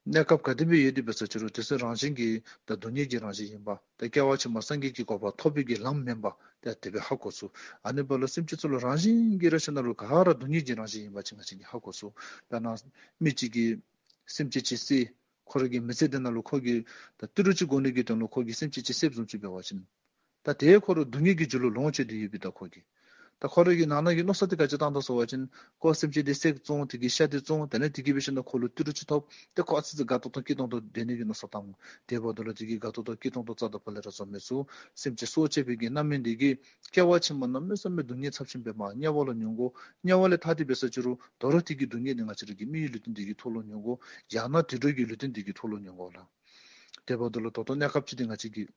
གནས་སྐབས་ག་དེ་སྦེ་ཡོད་དེ་འབད་ས་ཅི་རུང་དེ་ཚུ་རང་བཞིན་གྱིས་ད་སྡུག་བསྔལ་གྱི་རང་བཞིན་ཨིན་པས། ད་སྐྱེ་བ་ཕྱི་མ་སངས་རྒྱས་ཀྱི་གོ་འཕང་ཐོབ་པའི་གི་ལམ་མེན་པས། ད་དེ་སྦེ་ཧ་གོ་ཚུགས། ཨ་ནི་འབདཝ་ལས་སེམས་ཅན་ཚུ་ལུ་རང་བཞིན་གྱིས་ར་ཤུལ་ལུ་ག་ར་སྡུག་བསྔལ་གྱི་རང་བཞིན་ཨིན་པ་ཅིག་ང་བཅས་ཀྱིས་ཧ་གོ་ཚུགས། དཔེར་ན་མི་གཅིག་གིས་སེམས་ཅན་ཅིག་བསད། ཁོ་རའི་གི་མི་ཚེ་འདི་ནང་ལུ་ཁོ་གིས་ད་ཏི་རུ་ཅིག་དགོ་ནི་གི་དོན་ལུ་ཁོ་གིས་སེམས་ཅན་ཅིག་བསདཔ་བཟུམ་ཅིག་འབད་བ་ཅིན། ད་དེ་ཁོ་ར་སྡུག་བསྔལ་གྱི་རྒྱུ་ལུ་ལོངས་སྤྱོད་དེ་ཡོདཔ་ད་ཁོ་གིས། ད་ཁོ་རའི་གི་ནང་ན་གི་མནོ་བསམ་དེ་ག་ཅི་བཏང་དོ་ཟེར་བ་ཅིན། ཁོ་སེམས་ཅན་དེ་བསད་བཙོང་། དེ་གི་ཤ་དེ་བཙོང་། དེ་ལས་དེ་གིས་འབད་ཞིནམ་ལས་ཁོ་ལུ་ཏི་རུ་ཅིག་ཐོབ། ཏེ་ཁོ་ཨ་ཙི་ཙི་དགའ་ཏོག་ཏོ་སྐྱིད་ཏོང་ཏོ་སྡོད་ནི་གི་མནོ་བསམ་བཏང་། དེ་འབདཝ་ད་ལུ་དེ་གིས་དགའ་ཏོག་ཏོ་སྐྱིད་ཏོང་ཏོ་རྩ་དང་ཕུ་ལས་ར་བཟོ་མི་ཚུགས། སེམས་ཅན་སྲོག་བཅད་པའི་གི་རྣམ་སྨིན་དེ་གིས་སྐྱེ་བ་ཕྱི་མ་གནམ་མེད་ས་མེད་སྡུག་བསྔལ་ཚབས་ཆེན་སྦེ་མར་དམྱལ་བ་ལུ་མྱོང་དགོ། དམྱལ་བ་ལས་ཐར་ཏེ་འབད་ས་ཅི་རུང་དོ་རུང་དེ་གི་སྡུག་བསྔལ་དེ་ང་བཅས་ར་གི་མི་ཡི་ལུས་རྟེན་དེ་གི་ཐོག་ལུ་མྱོང་དགོ། ཡང་ན་དུད་འགྲོ་གི་ལུས་རྟེན་དེ་གི་ཐོག་ལུ་མྱོང་དགོ་ལགས། དེ་འབདཝ་ད་ལུ་ད་ལྟོ་གནས་སྐབས་ཅིག་དེ་ང་བཅས་ཀྱིས་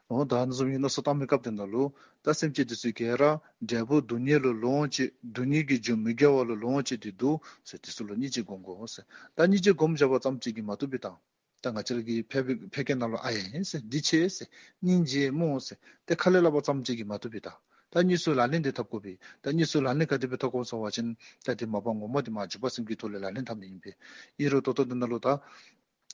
འོ་ད་ཨ་ནི་བཟུམ་གྱི་མནོ་བསམ་བཏང་མི་སྐབས་དེ་ནང་ལུ་ད་སེམས་ཅན་དེ་ཚུ་ག་ར་འབྲས་བུ་སྡུག་བསྔལ་ལུ་ལོངས་སྤྱོད། སྡུག་བསྔལ་གྱི་རྒྱུ་མི་དགེ་བ་ལུ་ལོངས་སྤྱོད་དེ་འདུག་ཟེར་དེ་ཚུ་ལུ་སྙིང་རྗེ་སྒོམ་དགོ་ཟེར། ད་སྙིང་རྗེ་སྒོམ་བཞག་པ་ཙམ་ཅིག་གིས་མ་བཏུབ་པས་ད། ད་ང་བཅས་ར་གི་ཕལ་ཕལ་སྐད་ནང་ལུ་ཨ་ཡེ་ཟེར་འདི་ཆེ་ཟེར་སྙིང་རྗེ་སྨོ་ཟེར་ཏེ་ཁ་ལས་སླབ་པ་ཙམ་ཅིག་གིས་མ་བཏུབ་པས་ད། ད་དངོས་སུ་ལག་ལེན་དེ་འཐབ་དགོ་པས། ད་དངོས་སུ་ལག་ལེན་ག་དེ་སྦེ་འཐབ་དགོ་ཟེར་བ་ཅིན་ད་དེ་མ་པ་ངོ་མ་དེ་མར་འཇུག་པ་སེམས་ཀྱི་ཐོག་ལས་ལག་ལེན་འཐབ་ནི་ཨིན་པས། ཨིན་རུང་ད་ལྟོ་དེ་ནང་ལུ་ད་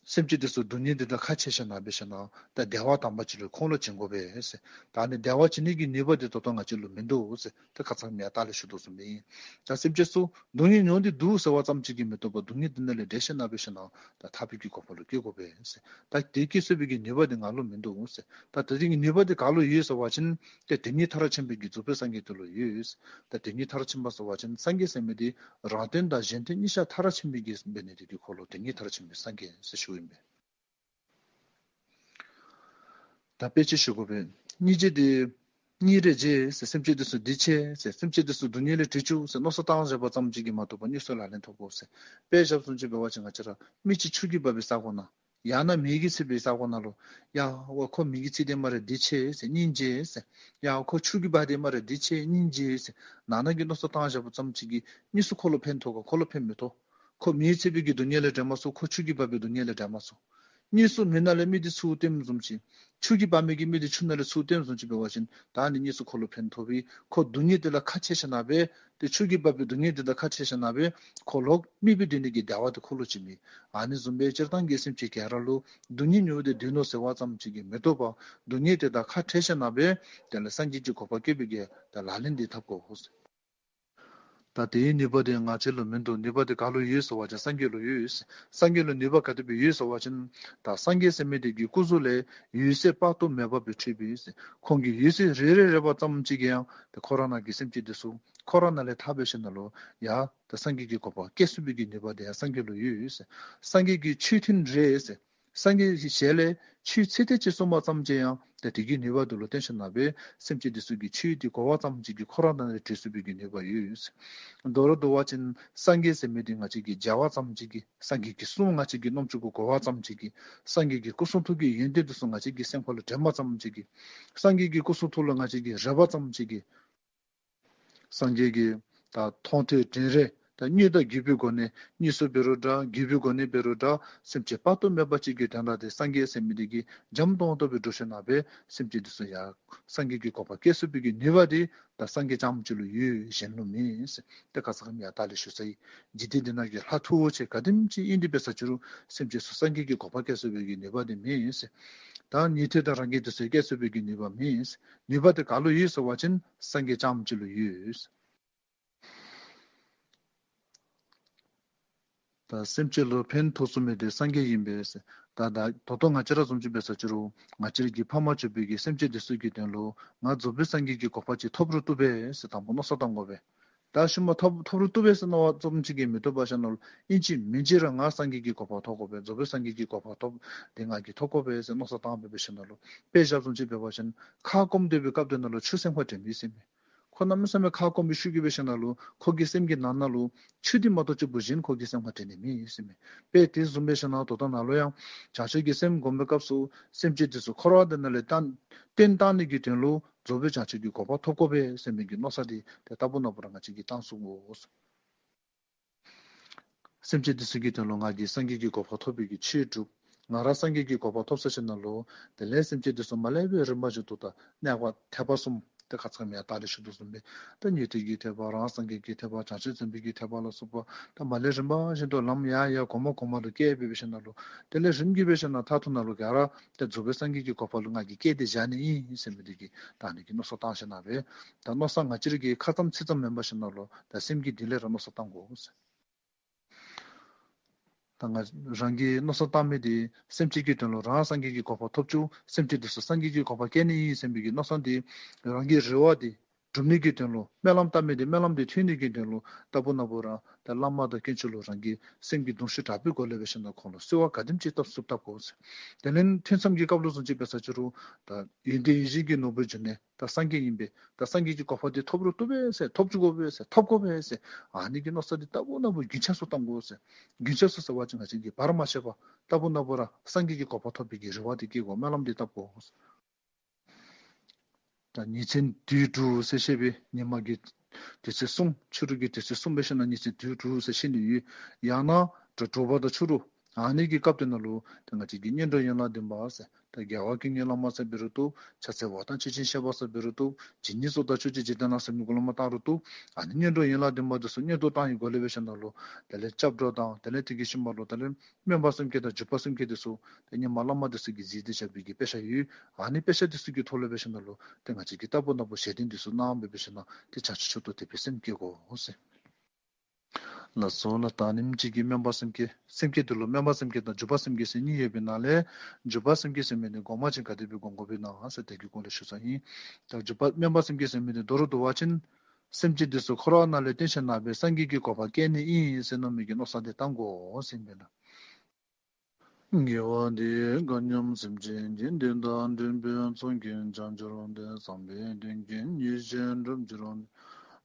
སེམས་ཅན་དེ་ཚུ་སྡུག་བསྔལ་དེ་དང་ཁ་འཕྱལ་ཞིནམ་ལས་འབད་ཞིནམ་ལས་ད་བདེ་བ་དམ་པ་ཅིག་ལུ་ཁོང་ལུ་བྱིན་དགོ་པས་ཟེར། ད་ཨ་ནི་བདེ་བ་བྱིན་ནི་གི་ནུས་པ་དེ་ད་ལྟོ་ང་བཅས་ལུ་མིན་འདུག་ཟེར། ད་ཁ་ཙ་ངེའི་ལྟག་ལས་ཞུ་དོ་བཟུམ་སྦེ་ཨིན། ད་སེམས་ཅན་ཚུ་སྡུག་བསྔལ་མྱོང་སྟེ་འདུག་ཟེར་བ་ཙམ་ཅིག་གིས་མི་བཏུབ་པར་སྡུག་བསྔལ་དེ་ནང་ལས་བསྒྲལ་ཞིནམ་ལས་འབད་ཞིནམ་ལས་ད་ཐར་པའི་གི་གོ་འཕང་ལུ་བཀོད་དགོ་པས་ཟེར། ད་དེ་བཀོད་ཚུགས་པའི་གི་ནུས་པ་དེ་ང་ལུ་མིན་འདུག་ཟེར། ད་དེ་རིང་གི་ནུས་པ་དེ་ག་ལུ་ཡོད་ཟེར་བ་ཅིན་ད་དེ་ཉིད་མཐར་ཕྱིན་པའི་གི་རྫོགས་པའི་སངས་རྒྱས་དེ་ལུ་ཡོད་ཟེར། ད་དེ་ཉིད་མཐར་ཕྱིན་པ་ཟེར་བ་ཅིན་སངས་རྒྱས་ཟེར་མི་དེ་རང་དོན་དང་གཞན་དོན་གཉིས་ཆ་མཐར་ཕྱིན་པའི་གི་འབད་ནི་དེ་གིས་ཁོ་ལུ་དེ་ཉིད་མཐར་ཕྱིན་པའི་སངས་རྒྱས་ཟེར་ཞུཝ་ཨིན་པས། ད་དཔེ་ཅིག་ཞུ་དགོ་པས། སྙིང་རྗེ་དེ་སྙིང་རེ་རྗེ་ཟེར་སེམས་ཅན་དེ་ཚུ་སྡིག་ཆེ་ཟེར་སེམས་ཅན་དེ་ཚུ་སྡུག་བསྔལ་ལས་སྒྲོལ་བཅུག་ཟེར་མནོ་བསམ་བཏང་བཞག་པ་ཙམ་ཅིག་གིས་མ་བཏུབ་པར་དངོས་སུ་ལག་ལེན་འཐབ་དགོ་ཟེར། དཔེ་བཞག་བཟུམ་ཅིག་འབད་བ་ཅིན་ང་བཅས་ར་མི་ཅིག་ཆུ་གིས་འབག་པའི་ས་གོ་ནང་ཡང་ན་མེ་གིས་ཚིག་པའི་ས་གོ་ནང་ལུ་ཡ་ཝ་ཁོ་མེ་གིས་ཚིག་དེས་སྨ་རེ་སྡིག་ཆེ་ཟེར་སྙིང་རྗེ་ཟེར། ཡ་ཁོ་ཆུ་གིས་འབག་དེས་སྨ་རེ་སྡིག་ཆེ་སྙིང་རྗེ་ཟེར་ནང་ན་གི་མནོ་བསམ་བཏང་བཞག་པ་ཙམ་ཅིག་གིས་དངོས་སུ་ཁོ་ལུ་ཕན་ཐོགས་ག་ཁོ་ལུ་ཕན་མི་ཐོགས། ཁོ་མེ་ཚིག་པའི་གི་སྡུག་བསྔལ་ལས་བསྒྲལ་མ་ཚུགས། ཁོ་ཆུ་གིས་འབག་པའི་སྡུག་བསྔལ་ལས་བསྒྲལ་མ་ཚུགས། དངོས་སུ་མེ་ནང་ལས་མི་དེ་ཚུར་བཏོནམ་བཟུམ་ཅིག་ཆུ་གིས་འབག་མི་གི་མི་དེ་ཆུ་ནང་ལས་ཚུར་བཏོནམ་བཟུམ་ཅིག་འབད་བ་ཅིན་ད་ནི་དངོས་སུ་ཁོ་ལུ་ཕན་ཐོགས་པས། ཁོ་སྡུག་བསྔལ་དེ་ལས་ཁ་འཕྱལ་ཞིནམ་ལས་ཏེ་ཆུ་གིས་འབག་པའི་སྡུག་བསྔལ་དེ་དང་ཁ་འཕྱལ་ཞིནམ་ལས་ཁོ་ལུ་དམིགས་པའི་སྡུག་བསྔལ་གྱི་བདེ་བ་དེ་ཁོ་ལུ་བྱིན་མི། ཨ་ནི་བཟུམ་སྦེ་སྤྱིར་བཏང་གི་སེམས་ཅན་ག་ར་ལུ་སྡུག་བསྔལ་མྱོང་སྟེ་སྡོད་ནུག་ཟེར་བ་ཙམ་ཅིག་གིས་མི་བཏུབ་པར་སྡུག་བསྔལ་དེ་དང་ཁ་འཕྱལ་ཞིནམ་ལས་དེ་ལས་སངས་རྒྱས་ཀྱི་གོ་འཕང་བཀོད་པའི་གི་ད་ལག་ལེན་དེ་འཐབ་དགོ། ད་དེའི་ནུས་པ་དེ་ང་བཅས་ལུ་མིན་འདུག། ནུས་པ་དེ་ག་ལུ་ཡོད་ཟེར་བ་ཅིན་སངས་རྒྱས་ལུ་ཡོད། སངས་རྒྱས་ལུ་ནུས་པ་ག་དེ་སྦེ་ཡོད་ཟེར་བ་ཅིན་ད་སངས་རྒྱས་ཟེར་མི་དེ་གི་སྐུ་གཟུགས་ལས་འོད་ཟེར་དཔག་ཏུ་མེད་པ་སྦེ་འཕྲོས་པས། ཁོང་གི་འོད་ཟེར་རེ་རེ་རེག་པ་ཙམ་ཅིག་གིས་ཡང་ཏེ་འཁོར་བ་ནང་གི་སེམས་ཅན་དེ་ཚུ་འཁོར་བ་ནང་ལས་ཐར་བའི་ཤུལ་ལུ་ཡང་ཏེ་སངས་རྒྱས་ཀྱི་གོ་འཕང་བཀོད་ཚུགས་པའི་གི་ནུས་པ་དེ་ཡང་སངས་རྒྱས་ལུ་ཡོད། སངས་རྒྱས་ཀྱི་ཆོས་ཐུན་རེ་སངས་རྒྱས་ཀྱི་ཞལ་ལས་ཆོས་ཚིག་དེ་ཅིག་གསུངས་པ་ཙམ་ཅིག་ཡང་ཏེ་དེ་གི་ནུས་པ་དེ་ལུ་བརྟེན་ཞིནམ་ལས་སེམས་ཅན་དེ་ཚུ་གི་ཆོས་དེ་གོ་བ་ཙམ་ཅིག་གིས་འཁོར་བ་ནང་ལས་གྲོལ་ཚུགས་པའི་གི་ནུས་པ་ཡོད། མདོར་བསྡུ་བ་ཅིན་སངས་རྒྱས་ཟེར་མི་དེ་ང་བཅས་ཀྱིས་མཇལ་བ་ཙམ་ཅིག་གིས་སངས་རྒྱས་ཀྱི་གསུང་ང་བཅས་ཀྱིས་རྣམ་ཅོ་གུ་གོ་བ་ཙམ་ཅིག་གིས་སངས་རྒྱས་ཀྱི་སྐུ་གསུང་ཐུགས་ཀྱི་ཡོན་ཏན་དེ་ཚུ་ང་བཅས་ཀྱི་སེམས་ཁ་ལུ་དྲན་པ་ཙམ་ཅིག་གིས་སངས་རྒྱས་ཀྱི་སྐུ་གསུང་ཐུགས་ལུ་ང་བཅས་ཀྱིས་རེག་པ་ཙམ་ཅིག་གིས་སངས་རྒྱས་ཀྱི་ད་མཐོང་ཐོས་དྲན་རེག་ ད་དངོས་དང་བརྒྱུད་པའི་སྒོ་ནས་དངོས་སུ་འབད་རུང་འདྲ། བརྒྱུད་པའི་སྒོ་ནས་འབད་རུང་འདྲ། སེམས་ཅན་དཔག་ཏུ་མེད་པ་ཅིག་གི་དོན་དག་དེ་སངས་རྒྱས་ཟེར་མི་དེ་གིས་འཇམ་ཏོང་ཏོ་སྦེ་འགྲུབ་ཞིནམ་ལས་སེམས་ཅན་དེ་ཚུ་ཡང་སངས་རྒྱས་ཀྱི་གོ་འཕང་བསྐྱེད་ཚུགས་པའི་གི་ནུས་པ་དེ་ད་སངས་རྒྱས་རྐྱངམ་གཅིག་ལུ་ཡོད། གཞན་ལུ་མེད་ཟེར། ཏེ་ཁ་ཙ་ཁ་ཉིནམ་ཡང་ད་ལས་ཞུ་ཚར་ཡི། འཇིག་རྟེན་འདི་ནང་གི་ལྷ་མཐུ་བོ་ཆེ་ག་དེམ་ཅིག་ཨིན་ཏེ་འབད་ས་ཅི་རུང་སེམས་ཅན་ཚུ་སངས་རྒྱས་ཀྱི་གོ་འཕང་བསྐྱེད་ཚུགས་པའི་གི་ནུས་པ་དེ་མེད་ཟེར། ད་ཉན་ཐོས་དང་རང་རྒྱལ་དེ་ཚུ་བསྐྱེད་ཚུགས་པའི་གི་ནུས་པ་མེད་ཟེར། ནུས་པ་དེ་ག་ལུ་ཡོད་ཟེར་བ་ཅིན་སངས་རྒྱས་རྐྱངམ་གཅིག་ལུ་ཡོད་ཟེར། ད་སེམས་ཅན་ལུ་ཕན་ཐོགས་ཚུགས་མི་དེ་སངས་རྒྱས་ཨིན་པས་ཟེར། ད་ད་ད་ལྟོ་ང་བཅས་ར་བཟུམ་ཅིག་འབད་ས་ཅི་རུང་ང་བཅས་ར་གི་ཕ་མ་གཙོས་པའི་གི་སེམས་ཅན་དེ་ཚུ་གི་དོན་ལུ་ང་རྫོགས་པའི་སངས་རྒྱས་ཀྱི་གོ་འཕང་ཅིག་ཐོབ་རུང་བཏུབ་པས་ཟེར་དང་པོ་མནོ་བསམ་བཏང་དགོ་པས། ད་ཤུལ་མ་ཐོབ་ཐོབ་རུང་བཏུབ་པས་ཟེར་མནོ་བ་ཙམ་ཅིག་གིས་མི་བཏུབ་པ་ཞིནམ་ལས་ཨིན་ཅི་མིན་ཅི་ར་ང་སངས་རྒྱས་ཀྱི་གོ་འཕང་ཐོབ་དགོ་པས། རྫོགས་པའི་སངས་རྒྱས་ཀྱི་གོ་འཕང་ཐོབ་དེ་ང་གིས་ཐོབ་དགོ་པས་ཟེར་མནོ་བསམ་བཏང་སྦེ་འབད་ཞིནམ་ལས་དཔེ་བཞག་བཟུམ་ཅིག་འབད་བ་ཅིན་ཁ་སྐོམ་སྡོད་པའི་སྐབས་དེ་ནང་ལུ་ཆུ་སེམས་ཁར་དྲན་མི་ཟེར་མས། ཁོ་གནམ་མེད་ས་མེད་ཁ་སྐོམ་པའི་ཤུགས་ཀྱིས་འབད་ཞིནམ་ལས་ཁོ་གི་སེམས་ཀྱི་ནང་ན་ལུ་ཆུ་དེ་མ་གཏོགས་གཅིག་པུ་གཞན་ཁོ་གི་སེམས་ཁར་དྲན་ནི་མེད་ཟེར་མས། དཔེ་དེ་བཟུམ་འབད་ཞིནམ་ལས་ད་ལྟོ་ནཱ་ལུ་ཡང་བྱང་ཆུབ་ཀྱི་སེམས་སྒོམ་པའི་སྐབས་སུ་སེམས་ཅན་དེ་ཚུ་འཁོར་བ་དེ་ནང་ལས་བཏོན་བཏོན་གཏང་ནི་གི་དོན་ལུ་རྫོགས་པའི་བྱང་ཆུབ་ཀྱི་གོ་འཕང་ཐོབ་དགོ་པས་ཟེར་མི་གི་མནོ་བསམ་དེ་དེ་ལྟ་བུ་ནང་པུ་ར་ང་བཅས་ཀྱིས་བཏང་ཚུགས་དགོ། སེམས་ཅན་དེ་ཚུ་གི་དོན་ལུ་ང་གིས་སངས་རྒྱས་ཀྱི་གོ་འཕང་ཐོབ་པའི་གི་ཆེད་སྒྲུབ། ང་ར་སངས་རྒྱས་ཀྱི་གོ་འཕང་ཐོབ་ཚར་ཞིནམ་ལས་དེ་ལས་སེམས་ཅན་དེ་ཚུ་མར་ལས་སྦེ་རིམ་པ་བཞིན་དུ་ད་གནས་པ་ཐེག་པ་གསུམ་དེ་ཁ་ཙ་ཁ་ཉིནམ་ཡང་ད་ལས་ཞུ་དོ་བཟུམ་སྦེ་ད་ཉན་ཐོས་ཀྱི་ཐེག་པ་རང་སངས་རྒྱས་ཀྱི་ཐེག་པ་བྱང་ཆུབ་སེམས་དཔའི་གི་ཐེག་པ་ལ་སོགས་པ་ད་མར་ལས་རིམ་པ་བཞིན་དུ་ལམ་ཡང་ཡང་གོང་མ་གོང་མ་ལུ་བསྐྱལ་སྦེ་འབད་ཞིནམ་ལས་དེ་ལས་རིམ་གྱིས་འབད་ཞིནམ་ལས་མཐར་ཐུག་ནང་ལུ་ག་ར་ཏེ་རྫོགས་པའི་སངས་རྒྱས་ཀྱི་གོ་འཕང་ལུ་ང་གིས་བསྐྱལ་ཏེ་བཞག་ནི་ཨིན་ཟེར་མི་དེ་གི་ད་ཨ་ནི་གི་མནོ་བསམ་བཏང་ཞིནམ་ལས་ད་མནོ་བསམ་ང་བཅས་ར་གི་ཁ་ཙམ་ཚིག་ཙམ་མེན་པར་ཞིནམ་ལས་ད་སེམས་ཀྱི་གཏིང་ལས་ར་མནོ་བསམ་བཏང་དགོ་ཟེར། ད་ང་རང་གིས་མནོ་བསམ་བཏང་མི་དེ་སེམས་ཅན་གྱི་དོན་ལུ་རང་སངས་རྒྱས་ཀྱི་གོ་འཕང་ཐོབ་བཅུག། སེམས་ཅན་དེ་ཚུ་སངས་རྒྱས་ཀྱི་གོ་འཕང་བསྐྱལ་ནི་ཨིན་ཟེར་མི་གི་མནོ་བསམ་དེ་རང་གི་རེ་བ་དེ་འགྲུབ་ནི་གི་དོན་ལུ་སྨོན་ལམ་བཏབ་མི་དེ་སྨོན་ལམ་དེ་ཐོན་ནི་གི་དོན་ལུ་ལྟ་བུ་ནང་པུ་ར་ད་བླ་མ་དང་དཀོན་མཆོག་ལུ་རང་གི་སེམས་ཀྱི་གདུང་ཤུགས་དྲག་པོའི་སྒོ་ལས་འབད་ཞིནམ་ལས་ཁོང་ལུ་གསོལ་བ་ག་དེམ་ཅིག་བཏབ་ཚུགས་བཏབ་དགོ་ཟེར། དེ་ལས་ཐུན་མཚམས་ཀྱི་སྐབས་ལུ་བཟུམ་ཅིག་འབད་ས་ཅི་རུང་ད་ཡོན་ཏན་ཡིད་བཞིན་གྱི་ནོར་བུའི་འབྱུང་གནས་ད་སངས་རྒྱས་ཨིན་པས། ད་སངས་རྒྱས་ཀྱི་གོ་འཕང་དེ་ཐོབ་རུང་བཏུབ་པས་ཟེར། ཐོབ་བཅུག་དགོ་པས་ཟེར། ཐོབ་དགོ་པས་ཟེར། ཨ་ནི་གི་མནོ་བསམ་དེ་ལྟ་བུ་ནང་པུ་རྒྱུན་ཆགས་སུ་བཏང་དགོ་ཟེར། རྒྱུན་ཆགས་སུ་ཟེར་བ་ཅིན་ང་བཅས་ཀྱིས་བར་མ་ཆད་པར་ལྟ་བུ་ནང་པུ་ར་སངས་རྒྱས་ཀྱི་གོ་འཕང་ཐོབ་པའི་གི་རེ་བ་དེ་བསྐྱེད་དགོ། སྨོན་ལམ་དེ་བཏབ་དགོ་ཟེར། ད་ཉིན་མཚན་དུས་དྲུག་ཟེར་བཤད་པའི་ཉི་མ་གི་དུས་ཚོད་གསུམ་ཕྱི་རུ་གི་དུས་ཚོད་གསུམ་འབད་ཞིནམ་ལས་ཉིན་མཚན་དུས་དྲུག་ཟེར་བཤད་ནི་ཡོད། ཡང་ན་དྲོ་དྲོ་པ་དང་ཕྱི་རུ་ཨ་ནི་གི་སྐབས་དེ་ནང་ལུ་ད་ང་བཅས་ཀྱིས་བསྙེན་སྒྲུབ་ཡན་ལག་བདུན་པ་ཟེར་ད་རྒྱལ་བ་ཀུན་མཁྱེན་བླ་མ་ཟེར་འབད་རུང་བཏུབ། ཕྱག་འཚལ་བ་དང་མཆོད་ཅིང་བཤགས་པ་ཟེར་འབད་རུང་བཏུབ། ཇི་སྙེད་སུ་དག་མཆོད་ཅིང་རྗེས་བསྟན་ལ་ཟེར་མི་གུ་ལུ་མ་བཏང་རུང་བཏུབ། ཨ་ནི་བསྙེན་སྒྲུབ་ཡན་ལག་བདུན་པ་དེ་ཚུ་བསྙེན་སྒྲུབ་བཏང་བའི་སྒོ་ལས་འབད་ཞིནམ་ལས་དེ་ལས་སྐྱབས་འགྲོ་དང་དེ་ལས་དེ་གི་ཤུལ་མ་ལུ་དེ་ལས་སྨོན་པ་གསུམ་བསྐྱེད་དང་འཇུག་པ་གསུམ་བསྐྱེད་དེ་ཚུ་ཏེ་སྔོན་མ་བླ་མ་དེ་ཚུ་གིས་མཛད་དེ་བཞག་པའི་གི་དཔེ་ཆ་ཡོད། ཨ་ནི་དཔེ་ཆ་དེ་ཚུ་གི་ཐོག་ལས་འབད་ཞིནམ་ལས་ཏེ་ང་བཅས་ཀྱིས་ལྟ་བུ་ནང་པུ་ཞལ་འདོན་དེ་ཚུ་གནང་སྦེ་འབད་ཞིནམ་ལས་ཏེ་བྱང་ཆུབ་མཆོག་ཏུ་དད་པའི་སེམས་བསྐྱེད་དགོ་ཟེར། ལགས་སོ་ལགས། ད་ཨ་ནེམ་ཅིག་གིས་སྨོན་པ་སེམས་བསྐྱེད་སེམས་བསྐྱེད་དེ་ལུ་སྨོན་པ་སེམས་བསྐྱེད་དང་འཇུག་པ་སེམས་བསྐྱེད་ཟེར་གཉིས་ཡོད་པའི་ནང་ལས་འཇུག་པ་སེམས་བསྐྱེད་ཟེར་མི་དེ་གོང་མ་ཅིག་ག་དེ་སྦེ་སྒོམ་དགོ་པའི་ནང་ཟེར་དེ་གི་སྐོར་ལས་ཞུ་ས་ཨིན། ད་འཇུག་པ་སྨོན་པ་སེམས་བསྐྱེད་ཟེར་མི་དེ་མདོར་བསྡུ་བ་ཅིན་སེམས་ཅན་དེ་ཚུ་འཁོར་བ་ནང་ལས་བཏོན་ཞིནམ་ལས་སངས་རྒྱས་ཀྱི་གོ་འཕང་བསྐྱལ་ནི་ཨིན་ཟེར་མནོ་མི་གི་མནོ་བསམ་དེ་བཏང་དགོ་ཟེར་ཨིན་པས་ལགས། དགེ་བ་འདི་ཡིས་མཁའ་མཉམ་སེམས་ཅན་གྱི། འདི་དག་འདྲེན་པའི་ཚོགས་ཀྱིས་བྱང་ཆུབ་བདེ། བསམ་པའི་དོན་ཀུན་ཡིད་བཞིན་འགྲུབ་ཕྱིར་བདེ།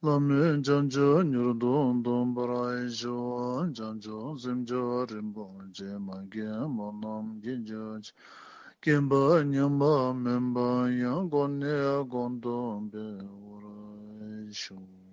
བླ་མེད་བྱང་ཆུབ་མྱུར་དུ་ཐོབ་པར་ཤོག། བྱང་ཆུབ་སེམས་མཆོག་རིན་པོ་ཆེ། མ་སྐྱེས་མ་རྣམས་སྐྱེ་གྱུར་ཅིག། སྐྱེས་པ་ཉམས་པ་མེད་པ་ཡང་། གོང་ནས་གོང་དུ་འཕེལ་བར་ཤོག།